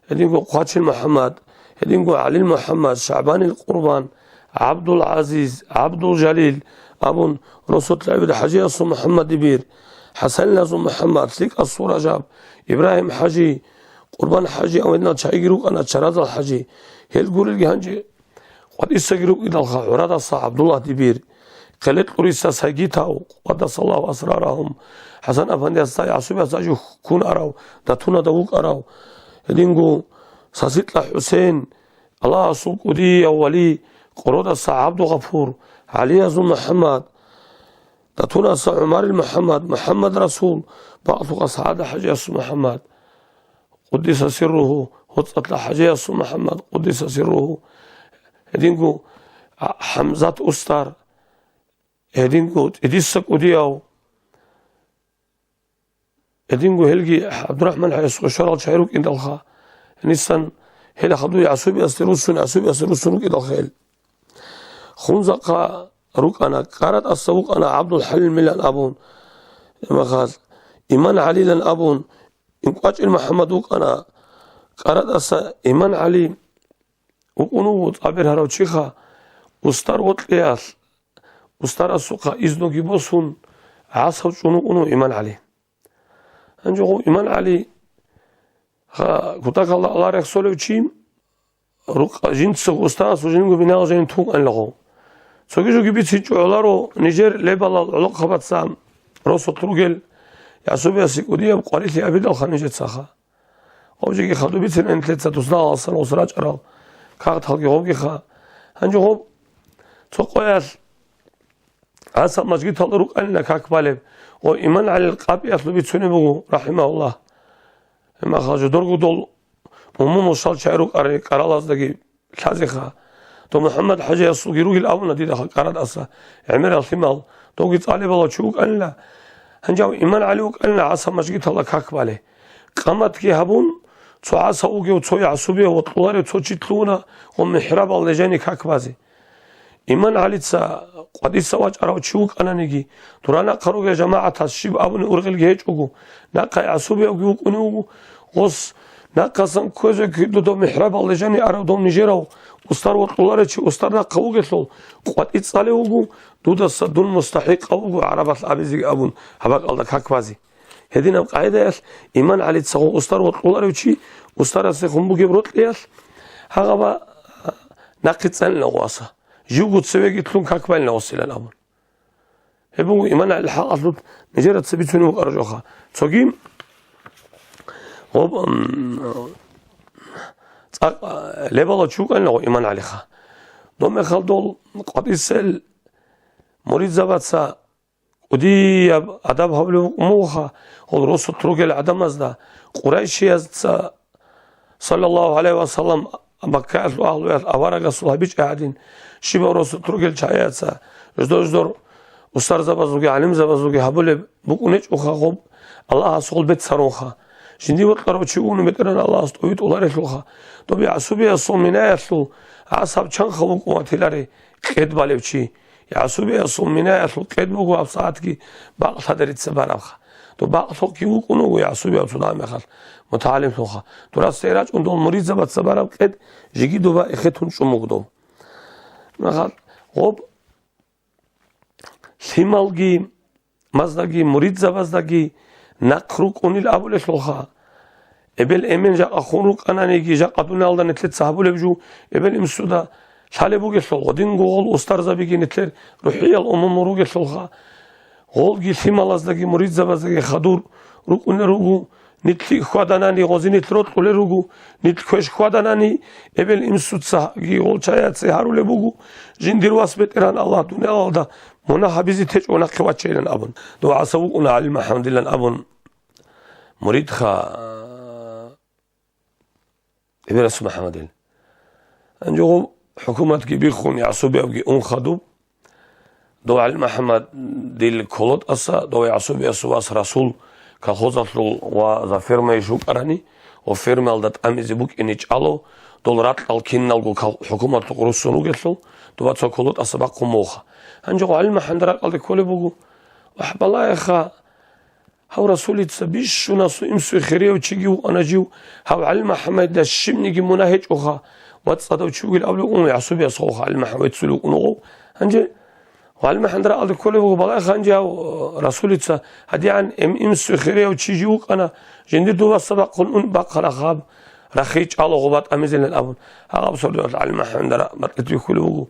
гьединго Хъвачил МухӀаммад, гьединго ГӀалил МухӀаммад, ШагӀбанил Къурбан, ГӀабдул-ГӀазиз, ГӀабдул-Жалил абун, росулъ гӀебед ХӀажиясул МухӀаммад Дибир, ХӀасанилазул МухӀаммад, ЛъикӀасул Ражаб, Ибрагьим-хӀажи, Къурбан-хӀажи, авал гьединал чагӀиги рукӀана, Чаразал-хӀажи. Гьел гурелги гьанже къватӀисаги рукӀидалха, ГӀурадаса ГӀабдуллагь Дибир, Хъелекьуриса Сайгитав, къаддасаллагьу асрарагьум, ХӀасан-афандиясда ЯгӀсубияс гьажу ккун арав, датунада вукӀарав, гьединго Сасикьа ХӀусейн, Аллагьасул кӀудияв вали, Къородаса ГӀабдугъафур, ГӀалиязул МухӀаммад, датунаса ГӀумарил МухӀаммад, МухӀаммад-расул, бакълъухъа СагӀада-хӀажиясул МухӀаммад, къуддиса сирругьу, гьоцӀалъа ХӀажиясул МухӀаммад, къуддиса сирругьу, гьединго ХӀамзат устар, гьединго ТӀидисса кӀудияв, гьединго гьелги ГӀабдурахӀман-хӀажиясухъе щварал чагӀи рукӀиндалха, гьенисан гьел хадуй ЯгӀсубиясде руссун, ЯгӀсубиясде руссун рукӀидалха гьел. Хунзахъа рукӀана, Къаратаса вукӀана ГӀабдул-ХӀалимилан абун, гьеб мехалъ Иман ГӀалилан абун, ИнкъвачӀил МухӀаммад вукӀана, Къаратаса Иман ГӀали вукӀун вуго цӀабир гьарав чиха, устар вокьиялъ, устарасухъа изноги босун, гӀасав чӀун вукӀун вуго Иман ГӀали. Гьанже гъов Иман ГӀали, ха, кутакалда Аллагь рехсолев чи, рукъа-, жинцаго устарасул жинго бинагьал жанив тункъанила гъов. Цоги жоги бицинчӀо гӀоларо нижер лебалал гӀолохъабаца росулъ ругел Ясубиясе кӀудияб къварилъи абидалха нижецаха. Гъов жеги хадуб бицина нилъеца тусналалсан гъос рачӀарал кагъталги гъовгиха. Гьанже гъоб цо къоялъ гӀасаб мажгиталда рукӀанила как балеб, гъо Иман ГӀалил къапиялъул бицунеб буго, рахӀимагьуллагь. Гьебмехалъ жодорго дол умумул шал чагӀи рукӀарай кӀаралаздаги лъазеха. Дов МухӀаммад ХӀажиясулги ругел абуна дида Къаратаса гӀемерал лъимал, довги цӀалебала чи вукӀанила. Гьанжав Иман ГӀали вукӀанила гӀасаб мажгиталда как бале. Къаматги гьабун, цо гӀасав вугев цо Ясубияв вокьуларев цо чи лъугьуна гъо михӀрабал лежани как базе. Иман ГӀалица къватӀиса вачӀарав чи вукӀананиги, дуранахъа ругел жамагӀатас щиб абуни ургъелги гьечӀого, нахъа Ясубиявги вукӀунев вуго, гъос нахъасан кквезе кидлу дов михӀрабалде жани арав дов нижерав устар вокьуларев чи устар нахъа вугелъул къватӀи цӀалев вуго, дудаса дун мустахӀикъав вуго гӀарабалъ абизеги абун гьаб бакӀалда как базе. Гьединаб къагӀидаялъ Иман ГӀалицаго устар вокьуларев чи устарасехун бугеб рокьиялъ гьагъаба нахъе цӀалилаго аса, живго цевеги лъун как балилагосилан абун. Гьеб буго Иман ГӀалил хӀакъалъулъ нижераца бицунеб букӀараб жоха. Цоги гъоб, м, цӀакъ, а, лебала чи вукӀанилаго Иман ГӀалиха. Дов мехалдул къватӀисел муридзабаца кӀудияб адаб гьабулеб букӀун бугоха, гъол росулъ ругел гӀадамазда, къурайшиязца, саллаллагьу гӀалайгьи ва саллам, Маккаялъул агьлуялъ аварагасул гьабичӀеб гӀадин, щибаб росулъ ругел чагӀияца, жидер-жидер устарзабазулги гӀалимзабазулги гьабулеб букӀунечӀоха гъоб, Аллагьас гъол беццаронха. Жиндир вокьарав чи вугони БетӀергьан Аллагьас тӀовитӀуларелъулха. Доб Ясубиясул минаялъул гӀасаб чанха вукӀун ватилари къед балев чи. Ясубиясул минаялъул къед буго гьаб сагӀатги бакълъадарица барабха. Доб бакълъухъги вукӀун вуго Ясубияв цо дагьаб мехалъ мутагӀалимлъунха. Дурасда рачӀун дол муридзабаца бараб къед жеги доба эхетун чӀун буго дов. Мехалъ гъоб лъималги, маздаги, муридзабаздаги нахъ рукӀунил абулелъулха. Эбел-эмен жакъа хун рукӀананиги, жакъа дуниялда нилъеца гьабулеб жо эбел-имсуда лъалеб бугелъул, гъодинго гъол устарзабиги нилъер рухӀиял умумул ругелъулха. Гъолги лъималаздаги муридзабаздаги хадур рукӀунел руго, нилъ хьваданани, гъози нилъ рокьулел руго, нилъ квеш хьваданани, эбел-имсуцаги гъол чагӀияцаги гьарулеб буго, жиндир вас БетӀергьан Аллагь дуниялалда мунагь гьабизе течӀо нахъе вачейилан абун. Дов гӀасав вукӀуна ГӀалил МухӀаммадилан абун муридха. Эбел-имсу МухӀаммадил. Гьанже гъоб хӀукуматги биххун, Ясубиявги ун хадуб. Дов ГӀалил МухӀаммадил колотӀаса, дов Ясубиясул вас Расул колхозалъул ва за фермайищ вукӀарани, ва фермаялда тӀамизе букӀине чӀало, дол ракьал киналго кал-, хӀукуматлъухъ руссун ругелъул, дова цо колотӀаса бахъун муха. Гьанже гъоб ГӀалил МухӀаммадил ракьалде кколеб буго: «Вагь, балагьеха, гьав Расулица бищунасул имсуе хирияв чиги вукӀана жив, гьав ГӀалил МухӀаммадида щибниги мунагь гьечӀоха, ва цӀадав чи вугил абулев ун Ясубиясухъ ГӀалил МухӀаммад веццулев вукӀун вугъов». Гьанже ГӀалил МухӀаммадил ракьалде кколеб буго: «Балагьеха, гьанже гьав, э, Расулица гьадигӀан им-, имсуе хирияв чи жив вукӀана, жиндир дуваса бахъун ун бахъарахъ гьаб, рахей чӀалаго батӀамизилан», — абун. Гьагъаб сордоялъ ГӀалил МухӀаммадил ракьалде кколеб буго: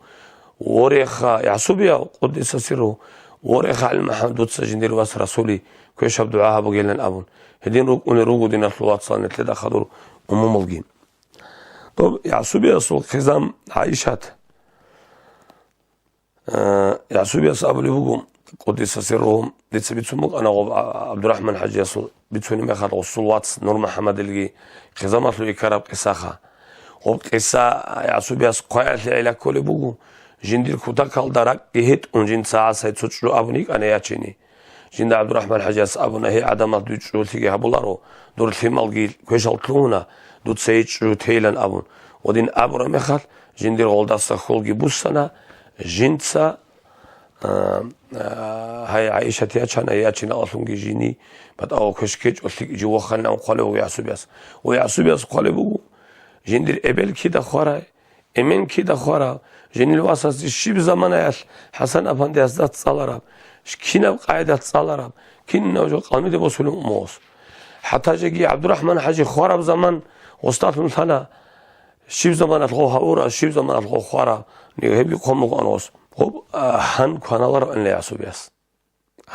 «Вореха, Ясубияв, къуддиса сирругьу, вореха, ГӀалил МухӀаммад, дуца жиндир вас Расули квешаб дугӀа гьабугилан», — абун. Гьедин рукӀунел руго, диналъул вацал, нилъеда хадур умумулги. Доб Ясубиясул хъизан ГӀайшат, э, Ясубияс абулеб буго, къуддиса сирругьу, дица бицун букӀана гъоб ГӀабдурахӀман ХӀажиясул бицунеб мехалъ гъосул вац НурмухӀаммадилги хъизамалъув иккараб къисаха. Гъоб къиса Ясубияс хъваялъе гӀилла кколеб буго, жиндир кутакалда ракӀги гьетӀун жинца гӀасай цо чӀужу абун йикӀана ячине. Жинда ГӀабдурахӀман ХӀажияс абуна: «Гьей гӀадамал, дуй чӀужулъиги гьабуларо, дур лъималги квешал лъугьуна, дуца гьей чӀужу тейилан», — абун. Гъодин абураб мехалъ, жиндир гъолдаса хьолги буссана, жинца А, а, гьай, ГӀайшат ячана, ячиналъунги жини, батӀа квеш ккечӀо, лъикӀ жив вахъанилан хъвалеб буго ГӀясубияс. Ва ГӀясубияс хъвалеб буго, жиндир эбел кида хварай, эмен кида хварав, жинил васасде щиб заманаялъ ХӀасан-афандияс дас цӀалараб, кинаб къайдалъ цӀалараб, кинав жо къануде босулеб умус. ХӀатта жеги ГӀабдурахӀман-хӀажи хвараб заман гъосдалъун лъана, щиб заманалъ гъов гьавура, щиб заманалъ гъов хвара, гьебги хъван бугоан гъос. Гъоб, а, гьан кваналароанила ГӀясубияс.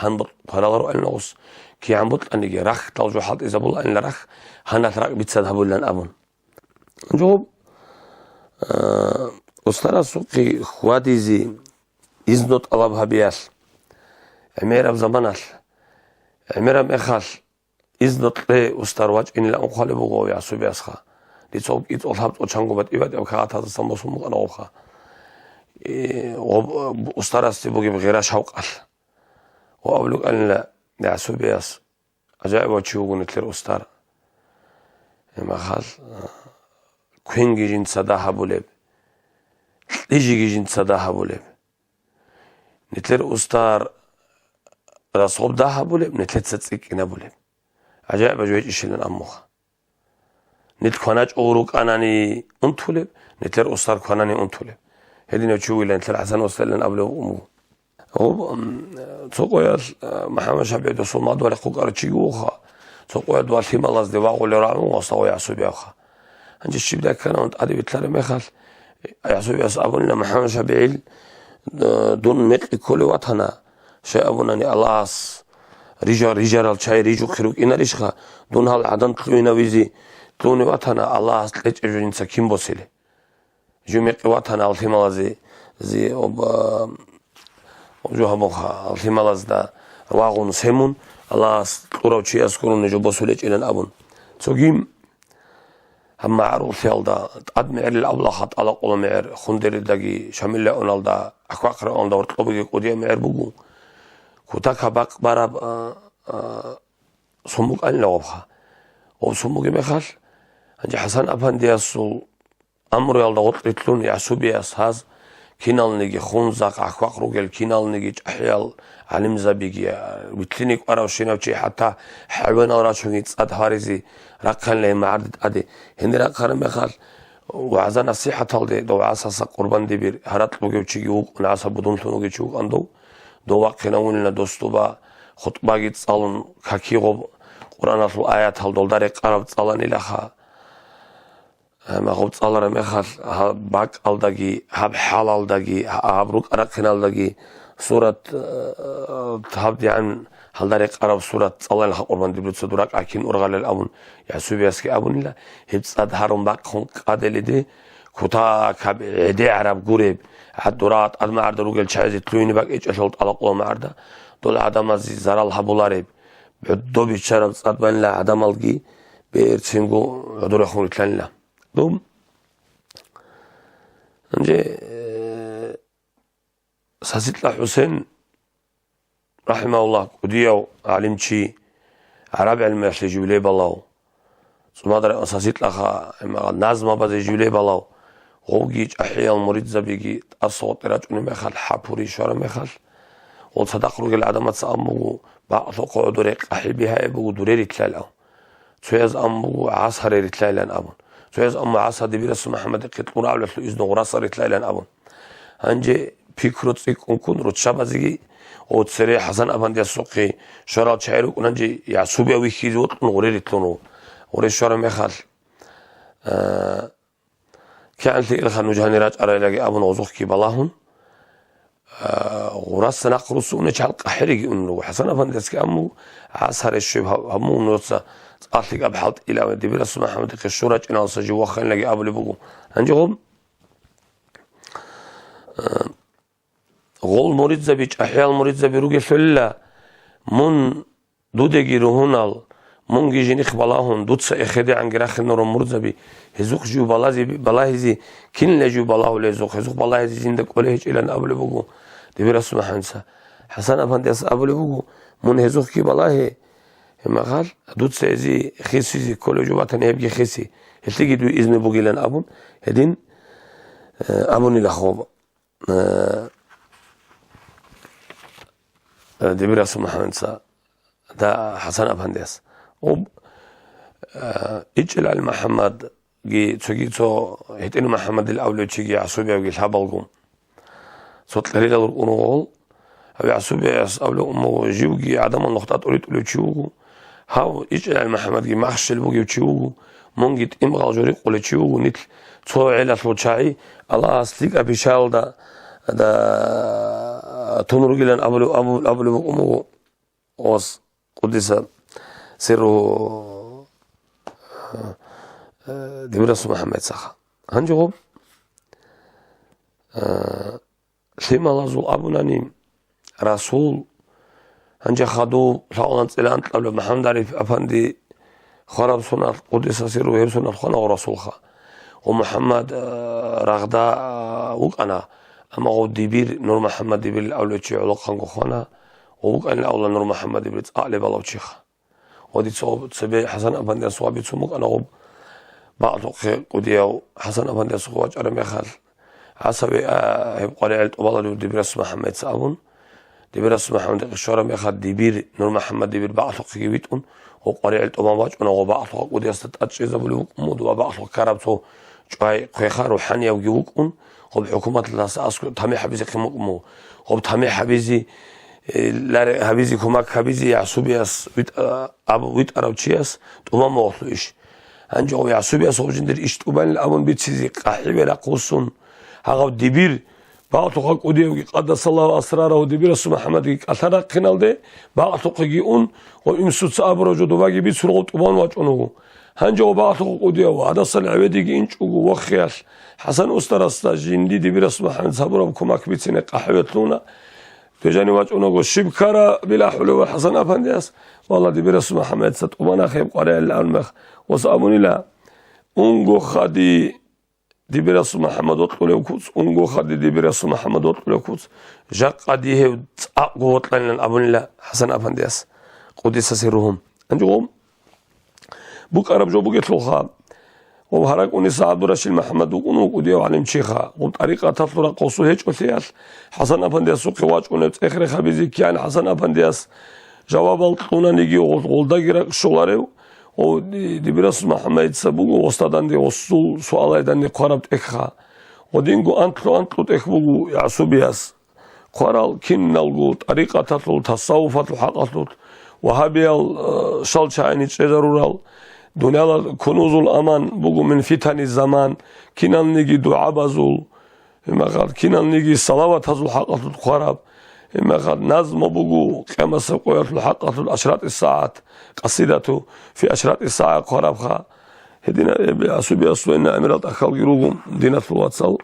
Гьан бу-, кваналароанила гъос. КигӀан букӀаниги, рахьдал жо хӀалтӀизабулаанила рахь, гьаналъ ракӀ бицад гьабулилан абун. Жо, а, устарасухъе хьвадизе изну тӀалаб гьабиялъ, гӀемераб заманалъ, гӀемераб мехалъ, изну кье устар вачӀинилан хъвалеб буго ГӀясубиясха. Дица кӀицӀул лъабцӀул чанго батӀи-батӀияб кагъатаздасан босун букӀана гъобха. Э, гъоб-, устарасде бугеб гъира-шавкъалъ. Ва абулукӀанила ГӀясубияс, гӀажаибав чи вуго нилъер устар. Гьеб мехалъ, а, квенги жинца дагь гьабулеб, кьижиги жинца дагь гьабулеб. Нилъер устар расхоб дагь гьабулеб, нилъеца цӀикӀкӀинабулеб. ГӀажаиб жо гьечӀищилан аммуха. Нилъ кваначӀого рукӀанани унтулеб, нилъер устар кванани унтулеб. Гьединав чи вугилан нилъер ХӀасан устайилан абулев вуго. Гъоб, м, цо къоялъ, а, МухӀаммад ШабигӀи досул мад варихъ вукӀарав чиги вуха, цо къоялъ дова лъималазде вагъулев рагӀун гъосда гъой ГӀясубиявха. Гьанже щибдай кканаван тӀаде вилълъараб мехалъ, ГӀясубияс абунила, МухӀаммад ШабигӀил, э, дун мекъи кколев ватана, щай абунани, Аллагьас рижа-, рижарал чай рижухъе рукӀинарищха, дун гьал гӀадан лъугьинавизе лъугьунев ватана, Аллагьас кьечӀеб жо жинца кин босилеб? Жо мекъи ватана гьал лъималазе, зи об-, а, об жо гьабунха, гьал лъималазда вагъун семун, Аллагьас кьурав чияс гурони жо босулечӀилан абун. Цоги гьаб магӀаруллъиялда тӀад мегӀерил абулаха тӀалакъула мегӀер, Хундеридаги, Шамилла-уналда, Ахвахъ-районалда гьоркьобиги кӀудияб мегӀер буго. Кутакаб бакъ бараб, а, а, сум букӀанила гъобха. Гъоб сум бугеб мехалъ, гьанже ХӀасан-афандиясул амруялда гъоркье лъун ГӀясубияс гьаз киналниги, Хунзахъ, Ахвахъ ругел киналниги, чӀахӀиял гӀалимзабиги, вилълъине кӀваравщинав чи, хӀатта хӀайванал рачунги цӀад гьаризе рахъанила гьеб магӀарда тӀаде. Гьенир рахъараб мехалъ, вагӀза-насихӀаталде дов ГӀасаса Къурбандибир гьаракь бугев чиги вукӀун, ГӀаса будунлъун вугев чи вукӀан дов, дов вахъинавунила дос дуба, хутӀбаги цӀалун, какигъоб Къуръаналъул аятал долда рекъараб цӀаланилаха. Гьеб гъоб цӀалараб мехалъ, гьаб бакӀалдаги, гьаб хӀалалдаги, гьаб рукӀа-рахъиналдаги сурат, э, гьаб дигӀан гьалда рекъараб сурат цӀаланилаха Къурбандиб, дуца дур ракӀа кин ургъалел абун, ГӀясубиясги абунила, гьеб цӀад гьарун бахъун къаделиде, кутакаб гӀедегӀараб гуреб, гьадура тӀад магӀарда ругел чагӀазе лъугьине бакӀичӀелъул тӀалакъула магӀарда, дол гӀадамазе зарал гьабулареб, гӀодо биччараб цӀад банила гӀадамалги берцинго гӀодорехун рилълъанила. Дум, гьанже, э, Сасикьа ХӀусен, рахӀимагьуллагь, кӀудияв гӀалимчи, гӀараб гӀелмуялъе жив лебалав, ЦӀумадрайон Сасикьахъа, гьемагъа назмабазе жив лебалав, гъовги чӀахӀиял муридзабиги тӀаса гъотӀе рачӀунеб мехалъ, хӀапури щвараб мехалъ, гъол цадахъ ругел гӀадамаца ан буго, бакълъухъа гӀодоре къахӀиби гьаяб буго дуре рилълъайилан. Цояз ан буго гӀаса гьаре рилълъайилан абун. Цояз ан буго гӀаса дибирасул МухӀаммадихъе кьурабилалъул изну гъураса рилълъайилан абун. Гьанже пикру цӀикӀкӀун ккун, руччабазеги, о, цере ХӀасан-афандиясухъе щварал чагӀи рукӀун, гьанже Ясубиясухъе вихьизе вокьун гъуре рилълъун вуго. Гъуре щвараб мехалъ, а, кигӀанлъи илха нуж гьанир рачӀарайлаги абун гъозухъги балагьун, а, гъураса нахъ руссуне чал къахӀириги унел руго. ХӀасан-афандиясги амму гӀаса гьаре щвеб гьаб-, гьабун нуца цӀалъи кӀаб хӀалтӀила ва дибирасул МухӀаммадихъе щура чӀиналса жив вахъайинлаги абулеб буго. Гьанже гъоб, а, гъол муридзаби, чӀахӀиял муридзаби ругелъулила, мун дудеги ругьунал, мунги жиних балагьун, дуца эхедегӀанги рахинарун муридзаби, гьезухъ жив балази-, балагьизе, кинила жив балагьулезухъ, гьезухъ балагьизе жинда кӀолей гьечӀилан абулеб буго дибирасул МухӀаммадица. ХӀасан-афандияс абулеб буго, мун гьезухъги балагье, гьебмехалъ дуца гьезие хисизе кколев жо батани гьебги хиси, гьелъиги дуе изну бугилан абун, гьедин, э, абунила хоб. Э, э, Дибирасул МухӀаммадица, да, ХӀасан-апандияс. Гъоб, э, ИчӀил ГӀали МухӀаммадги цоги цо ГьитӀинул МухӀаммадил абулев чиги ГӀасубиявги лъабалгун. Цо кьерилал рукӀун руго гъол. Гьав ГӀасубияс абулев умуго, живги гӀадамал нухда тӀуритӀулев чи вуго. Гьав ИчӀил ГӀали МухӀаммадги махщел бугев чи вуго. Мунги тӀимгъал жо рикъулев чи вуго. Нилъ цо гӀелалъул чагӀи Аллагьас лъикӀаб бищаялда, да, тун ругилан абулев, абу-, абулев букӀун буго. Ос къудиса сирру, э, Дибирасул МухӀаммадицаха. Гьанже гъоб, э, лъималазул абунани, Расул, гьанже хадув лъагӀалан цӀилан кьабулеб МухӀаммад ГӀариф-апанди хвараб соналъ, къудиса сирру, гьеб соналъ хвана гъо Расулха. Гъо МухӀаммад, э, рагъда, э, вукӀана, амма гъо Дибир, Нур МухӀаммад Дибирил абулев чи гӀолохъанго хвана, гъо вукӀанила авла Нур МухӀаммад Дибир цӀакъ лебалав чиха. Гъо дица гъоб цебе ХӀасан-апандиясухъа бицун букӀана гъоб бакълъухъе кӀудияв. ХӀасан-апандиясухъе вачӀараб мехалъ, гӀасаби, а, гьеб къваригӀел тӀубаларив Дибирасул МухӀаммадица абун, Дибирасул МухӀаммадихъе щвараб мехалъ, Дибир, Нур МухӀаммад Дибир бакълъухъеги витӀун, гъо къваригӀел тӀубан вачӀуна гъо бакълъухъа кӀудиясда тӀад чӀезабулев вукӀун муд ва бакълъухъ ккараб цо чӀвай хъвеха рухӀаниявги вукӀун, гъоб хӀукуматалдаса аскӀоб тамихӀ гьабизехъин букӀун буго. Гъоб тамихӀ гьабизе, э, лари-, гьабизе, кумак гьабизе ГӀасубияс витӀа-, абу витӀарав чияс тӀубан буго гъолъул иш. Гьанже гъов ГӀасубияс гъов жиндир иш тӀубанил абун бицизе къахӀибе рахъ вуссун, гьагъав Дибир, бакълъухъа кӀудиявги къаддасаллагьу асрарагьу Дибирасул МухӀаммадги кӀалъа рахъиналде, бакълъухъеги ун, гъов инсуца абурав жо добаги бицун гъов тӀубан вачӀун вуго. Гьанже гъов бакълъухъа кӀудияв гьадасал гӀеведиги инчӀого вохиялъ, ХӀасан устарасда жинди Дибирасул МухӀаммадица гьабураб кумак бицине къахӀибе лъугьуна. Гьев жанив вачӀунаго, щиб ккара била хӀулев ХӀасан-апандияс, валла, Дибирасул МухӀаммадица тӀубан ахӀи гьеб къваригӀел абун мех, ос абунила, унго хади Дибирасул МухӀаммад вокьулев куц, унго хади Дибирасул МухӀаммад вокьулев куц, жакъа дие гьев цӀакъго вокьанилан абунила ХӀасан-апандияс, къудиса сирругьу. Гьанже гъоб букӀараб жо бугелъулха. Гъоб гьаракӀуниса ГӀабдурашил МухӀаммад вукӀун вукӀудияв гӀалимчиха. Гъоб тӀарикъаталъул рахъ гъосул гьечӀолъиялъ, ХӀасан-апандиясухъе вачӀунеб цӀех-рех гьабизе ккани ХӀасан-апандияс жавабал кьунаниги гъол-, гъолдаги ракӀ щоларев, гъов Ди-, Дибирасул МухӀаммадица буго гъосда данде, гъосул суалай данде хъвараб тӀехьха. Гъодинго анкьлу-анкьлу тӀехь буго ГӀасубияс. Хъварал киналго тӀарикъаталъул, тасаввуфалъул хӀакъалъулъ, вагьабиял, э, шал чагӀи чӀезарурал, дунияла кунузул аман буго мин фитани заман, киналниги дугӀабазул, гьебмехалъ киналниги салаватазул хӀакъалъулъ хъвараб, гьебмехалъ назму буго къиямасеб къоялъул хӀакъалъулъ ашрати сагӀат, къасидату фи ашрати сагӀа хъварабха. Гьедина, э, ГӀасубияс вайна гӀемерал тӀахьалги руго, диналъул вацал.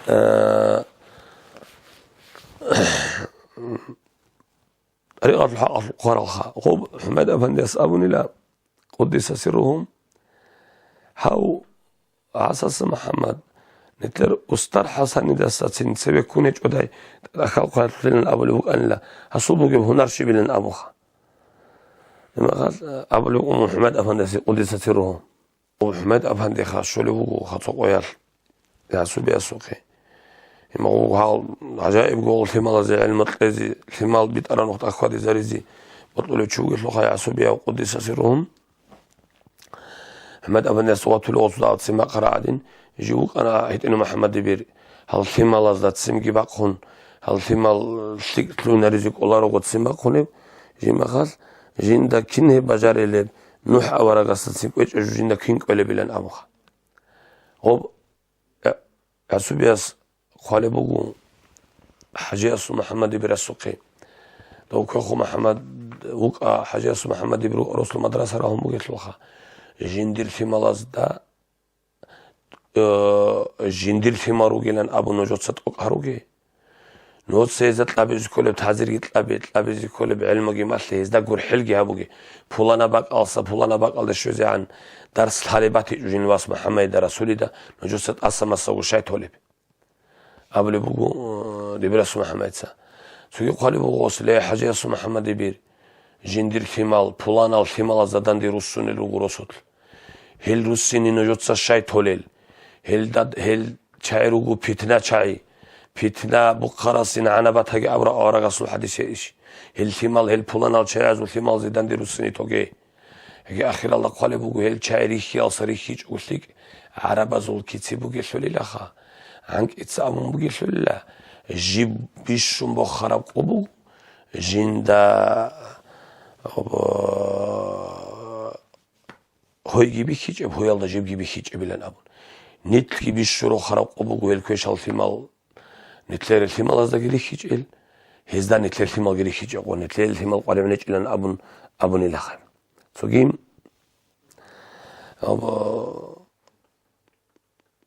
Э, ТӀарикъатул хӀакъалъулъ хъваралха. Гъоб ХӀумайд-апандияс абунила, къуддиса сирругьу, гьав ГӀасаса МухӀаммад, нилъер устар ХӀасанидасацин цеве ккун гьечӀодай, тӀахьал хъвалъулъилан абулеб букӀанила, гьасул бугеб гьунар щибилан абуха. Гьебмехалъ абулеб букӀун ХӀумайд-апандиясе, къуддиса сирругьу. ХӀумайд-апандиха щолеб буго хацо къоялъ ГӀасубиясухъе. Гьимагъу гьал гӀажаибго лъималазе гӀелму кьезе, лъимал битӀараб нухда хьвадизаризе бокьулев чи вугелъулха ГӀасубияв, къуддиса сирругьу. ХӀумайд-апандияс ватулев гъосда ццин бахъараб гӀадин, жив вукӀана ГьитӀинул МухӀаммадибир, гьал лъималазда ццинги бахъун, гьал лъимал лъикӀ лъугьинаризе кӀоларого ццин бахъунеб, жимахалъ, жинда кин гьеб бажарилеб, НухӀ аварагасдацин кӀвечӀеб жо жинда кин кӀвелебилан абуха. Гъоб, э, ГӀасубияс хъвалеб буго ХӀажиясул МухӀаммадибирасухъе. Дов квехъо МухӀаммад вукӀа, ХӀажиясул МухӀаммадибир рукӀа росулъ мадраса рагьун бугелъулха. Жиндир лъималазда, э, жиндир лъимал ругилан абун нужеца тӀокӀ гьаруге. Нуца гьезда кьабизе кколеб тазирги кьабе, кьабизе кколеб гӀелмуги малъе, гьезда гурхӀелги гьабуге. Пулана бакӀалса, пулана бакӀалде щвезегӀан дарс лъалеб батичӀо жин вас МухӀаммадида, Расулида, нужеца тӀаса-масаго щай толеб? Абулеб буго, э, Дибирасул МухӀаммадица. Цоги хъвалеб буго гъос, ле, ХӀажиясул МухӀаммадибир, жиндир лъимал, пуланал лъималазда данде руссунел руго росулъ. Гьел руссине нужеца щай толел? Гьел дад-, гьел чагӀи руго питна чагӀи. Питна бухъарасин гӀанабатаги абураб аварагасул хӀадис гьечӀищ. Гьел лъимал, гьел пуланал чагӀазул лъималзе данде руссине тоге. Яги ахиралда хъвалеб буго, гьел чагӀи рихьиялса рихьичӀого лъикӀ гӀарабазул кице бугелъулилаха, гӀанкӀица абун бугелъулила, жиб бищун бохараб къо буго, жинда гьойги бихьичӀеб, гьоялда жибги бихьичӀебилан абун. Нилъги бищун рохараб къо буго гьел квешал лъимал, нилъер лъималаздаги рихьичӀел, гьезда нилъер лъималги рихьичӀеб къо, нилъер лъимал къваригӀунечӀилан абун, абунилаха. Цоги, аб-,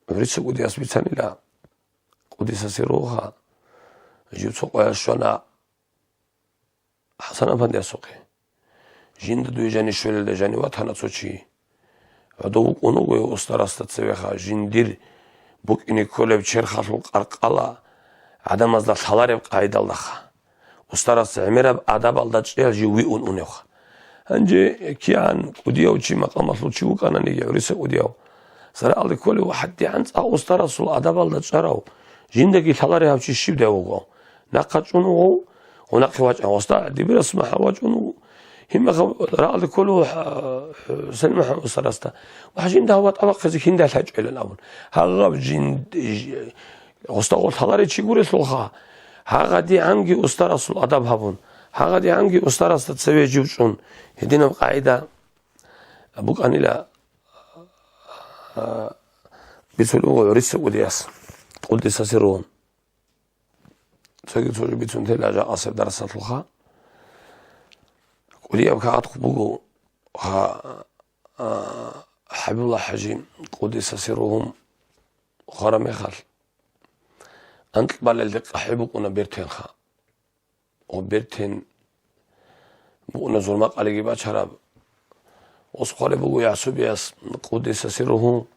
гӀурица кӀудияс бицанила, къудиса сирругьу, жив цо къоялъ щвана ХӀасан афандиясухъе. Жинда дуе жанив щвелалда жанив ватана цо чи. ГӀодов вукӀун вуго гьев устарасда цевеха, жиндир букӀине кколеб черхалъул къаркъала гӀадамазда лъалареб къагӀидалдаха. Устарас гӀемераб адабалда чӀеял жив виун уневха. Гьанже кигӀан кӀудияв чи, макъамалъул чи вукӀананиги, гӀуриса кӀудияв, сарагӀалде кколев ва гьадигӀан цӀакъ устарасул адабалда чӀарав, жиндаги лъаларев гьав чи щибдай вуго? Нахъа чӀун вуго, гъунахъе вачӀан, гъосда дибирас махӀал вачӀун вуго. Гьимахъа рагӀалде кколев ХӀусен МухӀаммад устарасда, ва жинда гьав ватӀа бахъизе киндай лъачӀойилан абун. Гьагъаб жин-, ж-, гъосда гъо лъаларев чи гурелъулха, гьагъадигӀанги устарасул адаб гьабун, гьагъадигӀанги устарасда цеве жив чӀун, гьединаб къагӀида букӀанила, а, бицунеб буго гӀурица кӀудияс, къуддиса сирругьу. Цоги цо жо бицун тела жакъасеб дарсалъулха. КӀудияб кагъат буго, ха, а, ХӀабибулла ХӀажи, къуддиса сирругьу, хвараб мехалъ, анкьбалелде къахӀи букӀуна бертенха. Гъоб бертен букӀуна зурмакъалиги бачараб. Гъос хъвалеб буго ЯхӀсубияс, къуддиса сирругьу,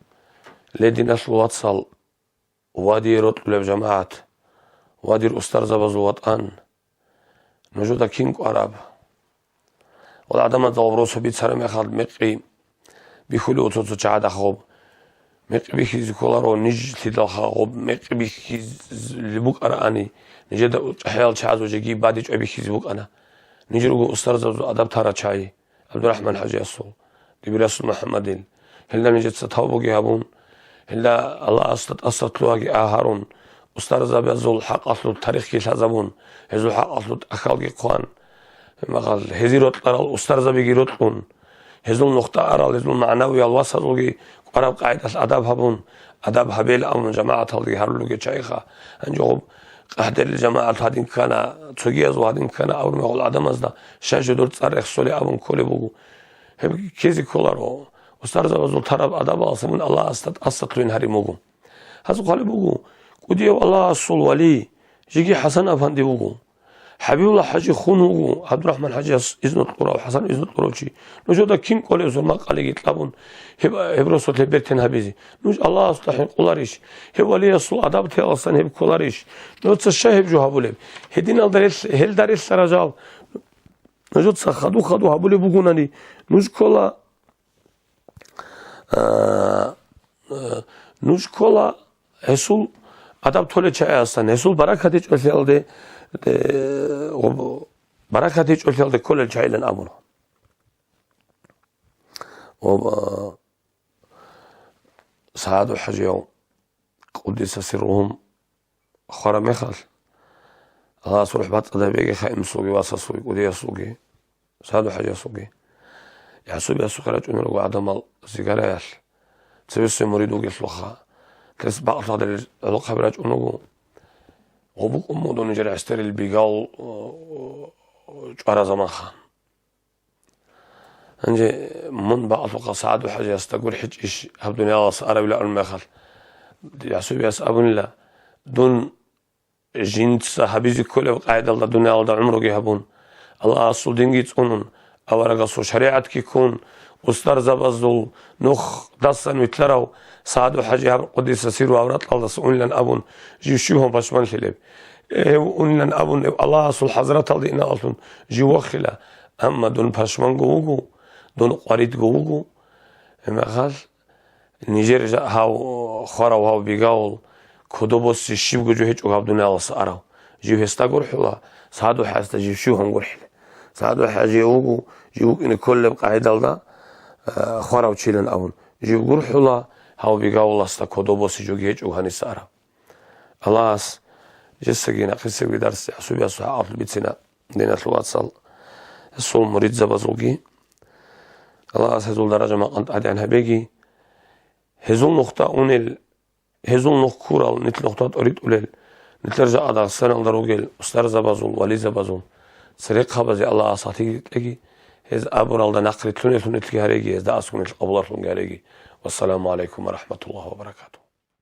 ле диналъул вацал, ва дие рокьулеб жамагӀат, ва дир устарзабазул ватӀан, нужеда кин кӀвараб? Гъол гӀадамазда гъоб росу бицараб мехалъ мекъи бихьулев цо-цо чагӀадахъ гъоб. Мекъи бихьизе кколаро ниж лъидалха, гъоб мекъи бихьизе букӀараани, нижеда чӀахӀиял чагӀазул жеги бадиб чӀвай бихьизе букӀана. Ниж руго устарзабазул адаб тарал чагӀи. ГӀабдурахӀман ХӀажиясул, Дибирасул МухӀаммадил. Гьелда нижеца тавбуги гьабун, гьелда Аллагьасда тӀасалъугьаги агьарун, устарзабазул хӀакъалъулъ тарихги лъазабун, гьезул хӀакъалъулъ тӀахьалги хъван, гьезие рокьарал устарзабиги рокьун, гьезул нухда арал, гьезул магӀнавиял васазулги кӀвараб къагӀидалъ адаб гьабун, адаб гьабейилан абун жамагӀаталдаги гьарулел ругел чагӀиха. Гьанже гъоб къагӀидаялъ жамагӀат гьадин ккана, цогиязул гьадин ккана абураб мехалъ гӀадамазда щай жо дур цӀар рехсолеб абун кколеб буго. Гьеб ккезе кколаро, устарзабазул тараб адабалдаса мун Аллагьасда тӀасалъугьин гьарин буго. Гьаз хъвалеб буго, кӀудияв Аллагьасул вали, жеги ХӀасан афанди вуго. ХӀабибулла ХӀажи хун вуго, ГӀабдурахӀман ХӀажияс изну кьурав, ХӀасан изну кьурав чи. Нужеда кин кӀолеб зурмакъалиги кьабун, гьеб, гьеб росулъ гьеб бертен гьабизе? Нуж Аллагьасда хӀинкъуларищ? Гьев валиясул адаб теялъан гьеб кколарищ? Нужеца щай гьеб жо гьабулеб? Гьединалда релъ-, гьелда релълъарал жал нужеца хаду-хаду гьабулеб бугонани, нуж ккола А, э, нуж ккола гьесул адаб толел чагӀиялдасан, гьесул баракат гьечӀолъиялде, э, гъоб-, баракат гьечӀолъиялде кколел чагӀилан абуна. Ва, а, СагӀаду ХӀажияв, къуддиса сирругьу, хвараб мехалъ, Аллагьас рухӀ бацӀцӀадаб бегиха инсулги, васасулги, кӀудиясулги, СагӀаду ХӀажиясулги. ЯхӀсубиясухъе рачӀунел руго гӀадамал зигараялъ. Цевесев мурид вугелъулха. Гьес бакълъадерил гӀолохъаби рачӀун руго. Гъоб букӀун буго дун нижер гӀестарил бигал, э, чӀвара заманха. Гьанже мун бакълъухъа СагӀаду ХӀажиясда гурхӀичӀищ гьаб дуниялалдаса аравилан абун мехалъ, ЯхӀсубияс абунила, дун жинца гьабизе кколеб къайдалда дуниялалда гӀумруги гьабун, Аллагьасул динги цӀунун, аварагасул шаригӀатги ккун, устарзабазул нухдасан вилълъарав СагӀаду ХӀажи гьаб къуддиса сирругьу авраталдаса унилан абун, жив щиб гьун пашманлъилеб? Гьев унилан абун, гьев Аллагьасул хӀазраталде иналъун жив вохила, амма дун пашманго вуго, дун къваридго вуго. Гьебмехалъ нижер жа-, гьав, хварав гьав бигавул, кодобосе щибго жо гьечӀо гьаб дуниялалъа арав. Жив гьесда гурхӀула, СагӀадухӀасда жив щив гьун гурхӀила. СагӀадухӀа жив вуго, жив вукӀине кколеб къагӀидалда, а, хварав чилан абун. Жив гурхӀула, гьав бигавуласда кодобосе жоги гьечӀо гьаниса арав. Аллагьас жесаги нахъисебги дарс гӀасубиясул хӀакъалъулъ бицина, диналъул вацал, гьесул муридзабазулги. Аллагьас гьезул даража-макъам тӀадегӀан гьабеги. Гьезул нухда унел, гьезул нух ккурал, нилъ нухда тӀоритӀулел, нилъер жакъа Дагъистаналда ругел устарзабазул, вализабазул церехъабазе Аллагьас гьатӀиги кьеги, гьез абуралда нахърилълъунеллъун нилъги гьареги, гьезда аскӀун нилъ къабулалъунги гьареги. Вассаламу гӀалайкум ва рахӀматуллагьи ва баракатугь.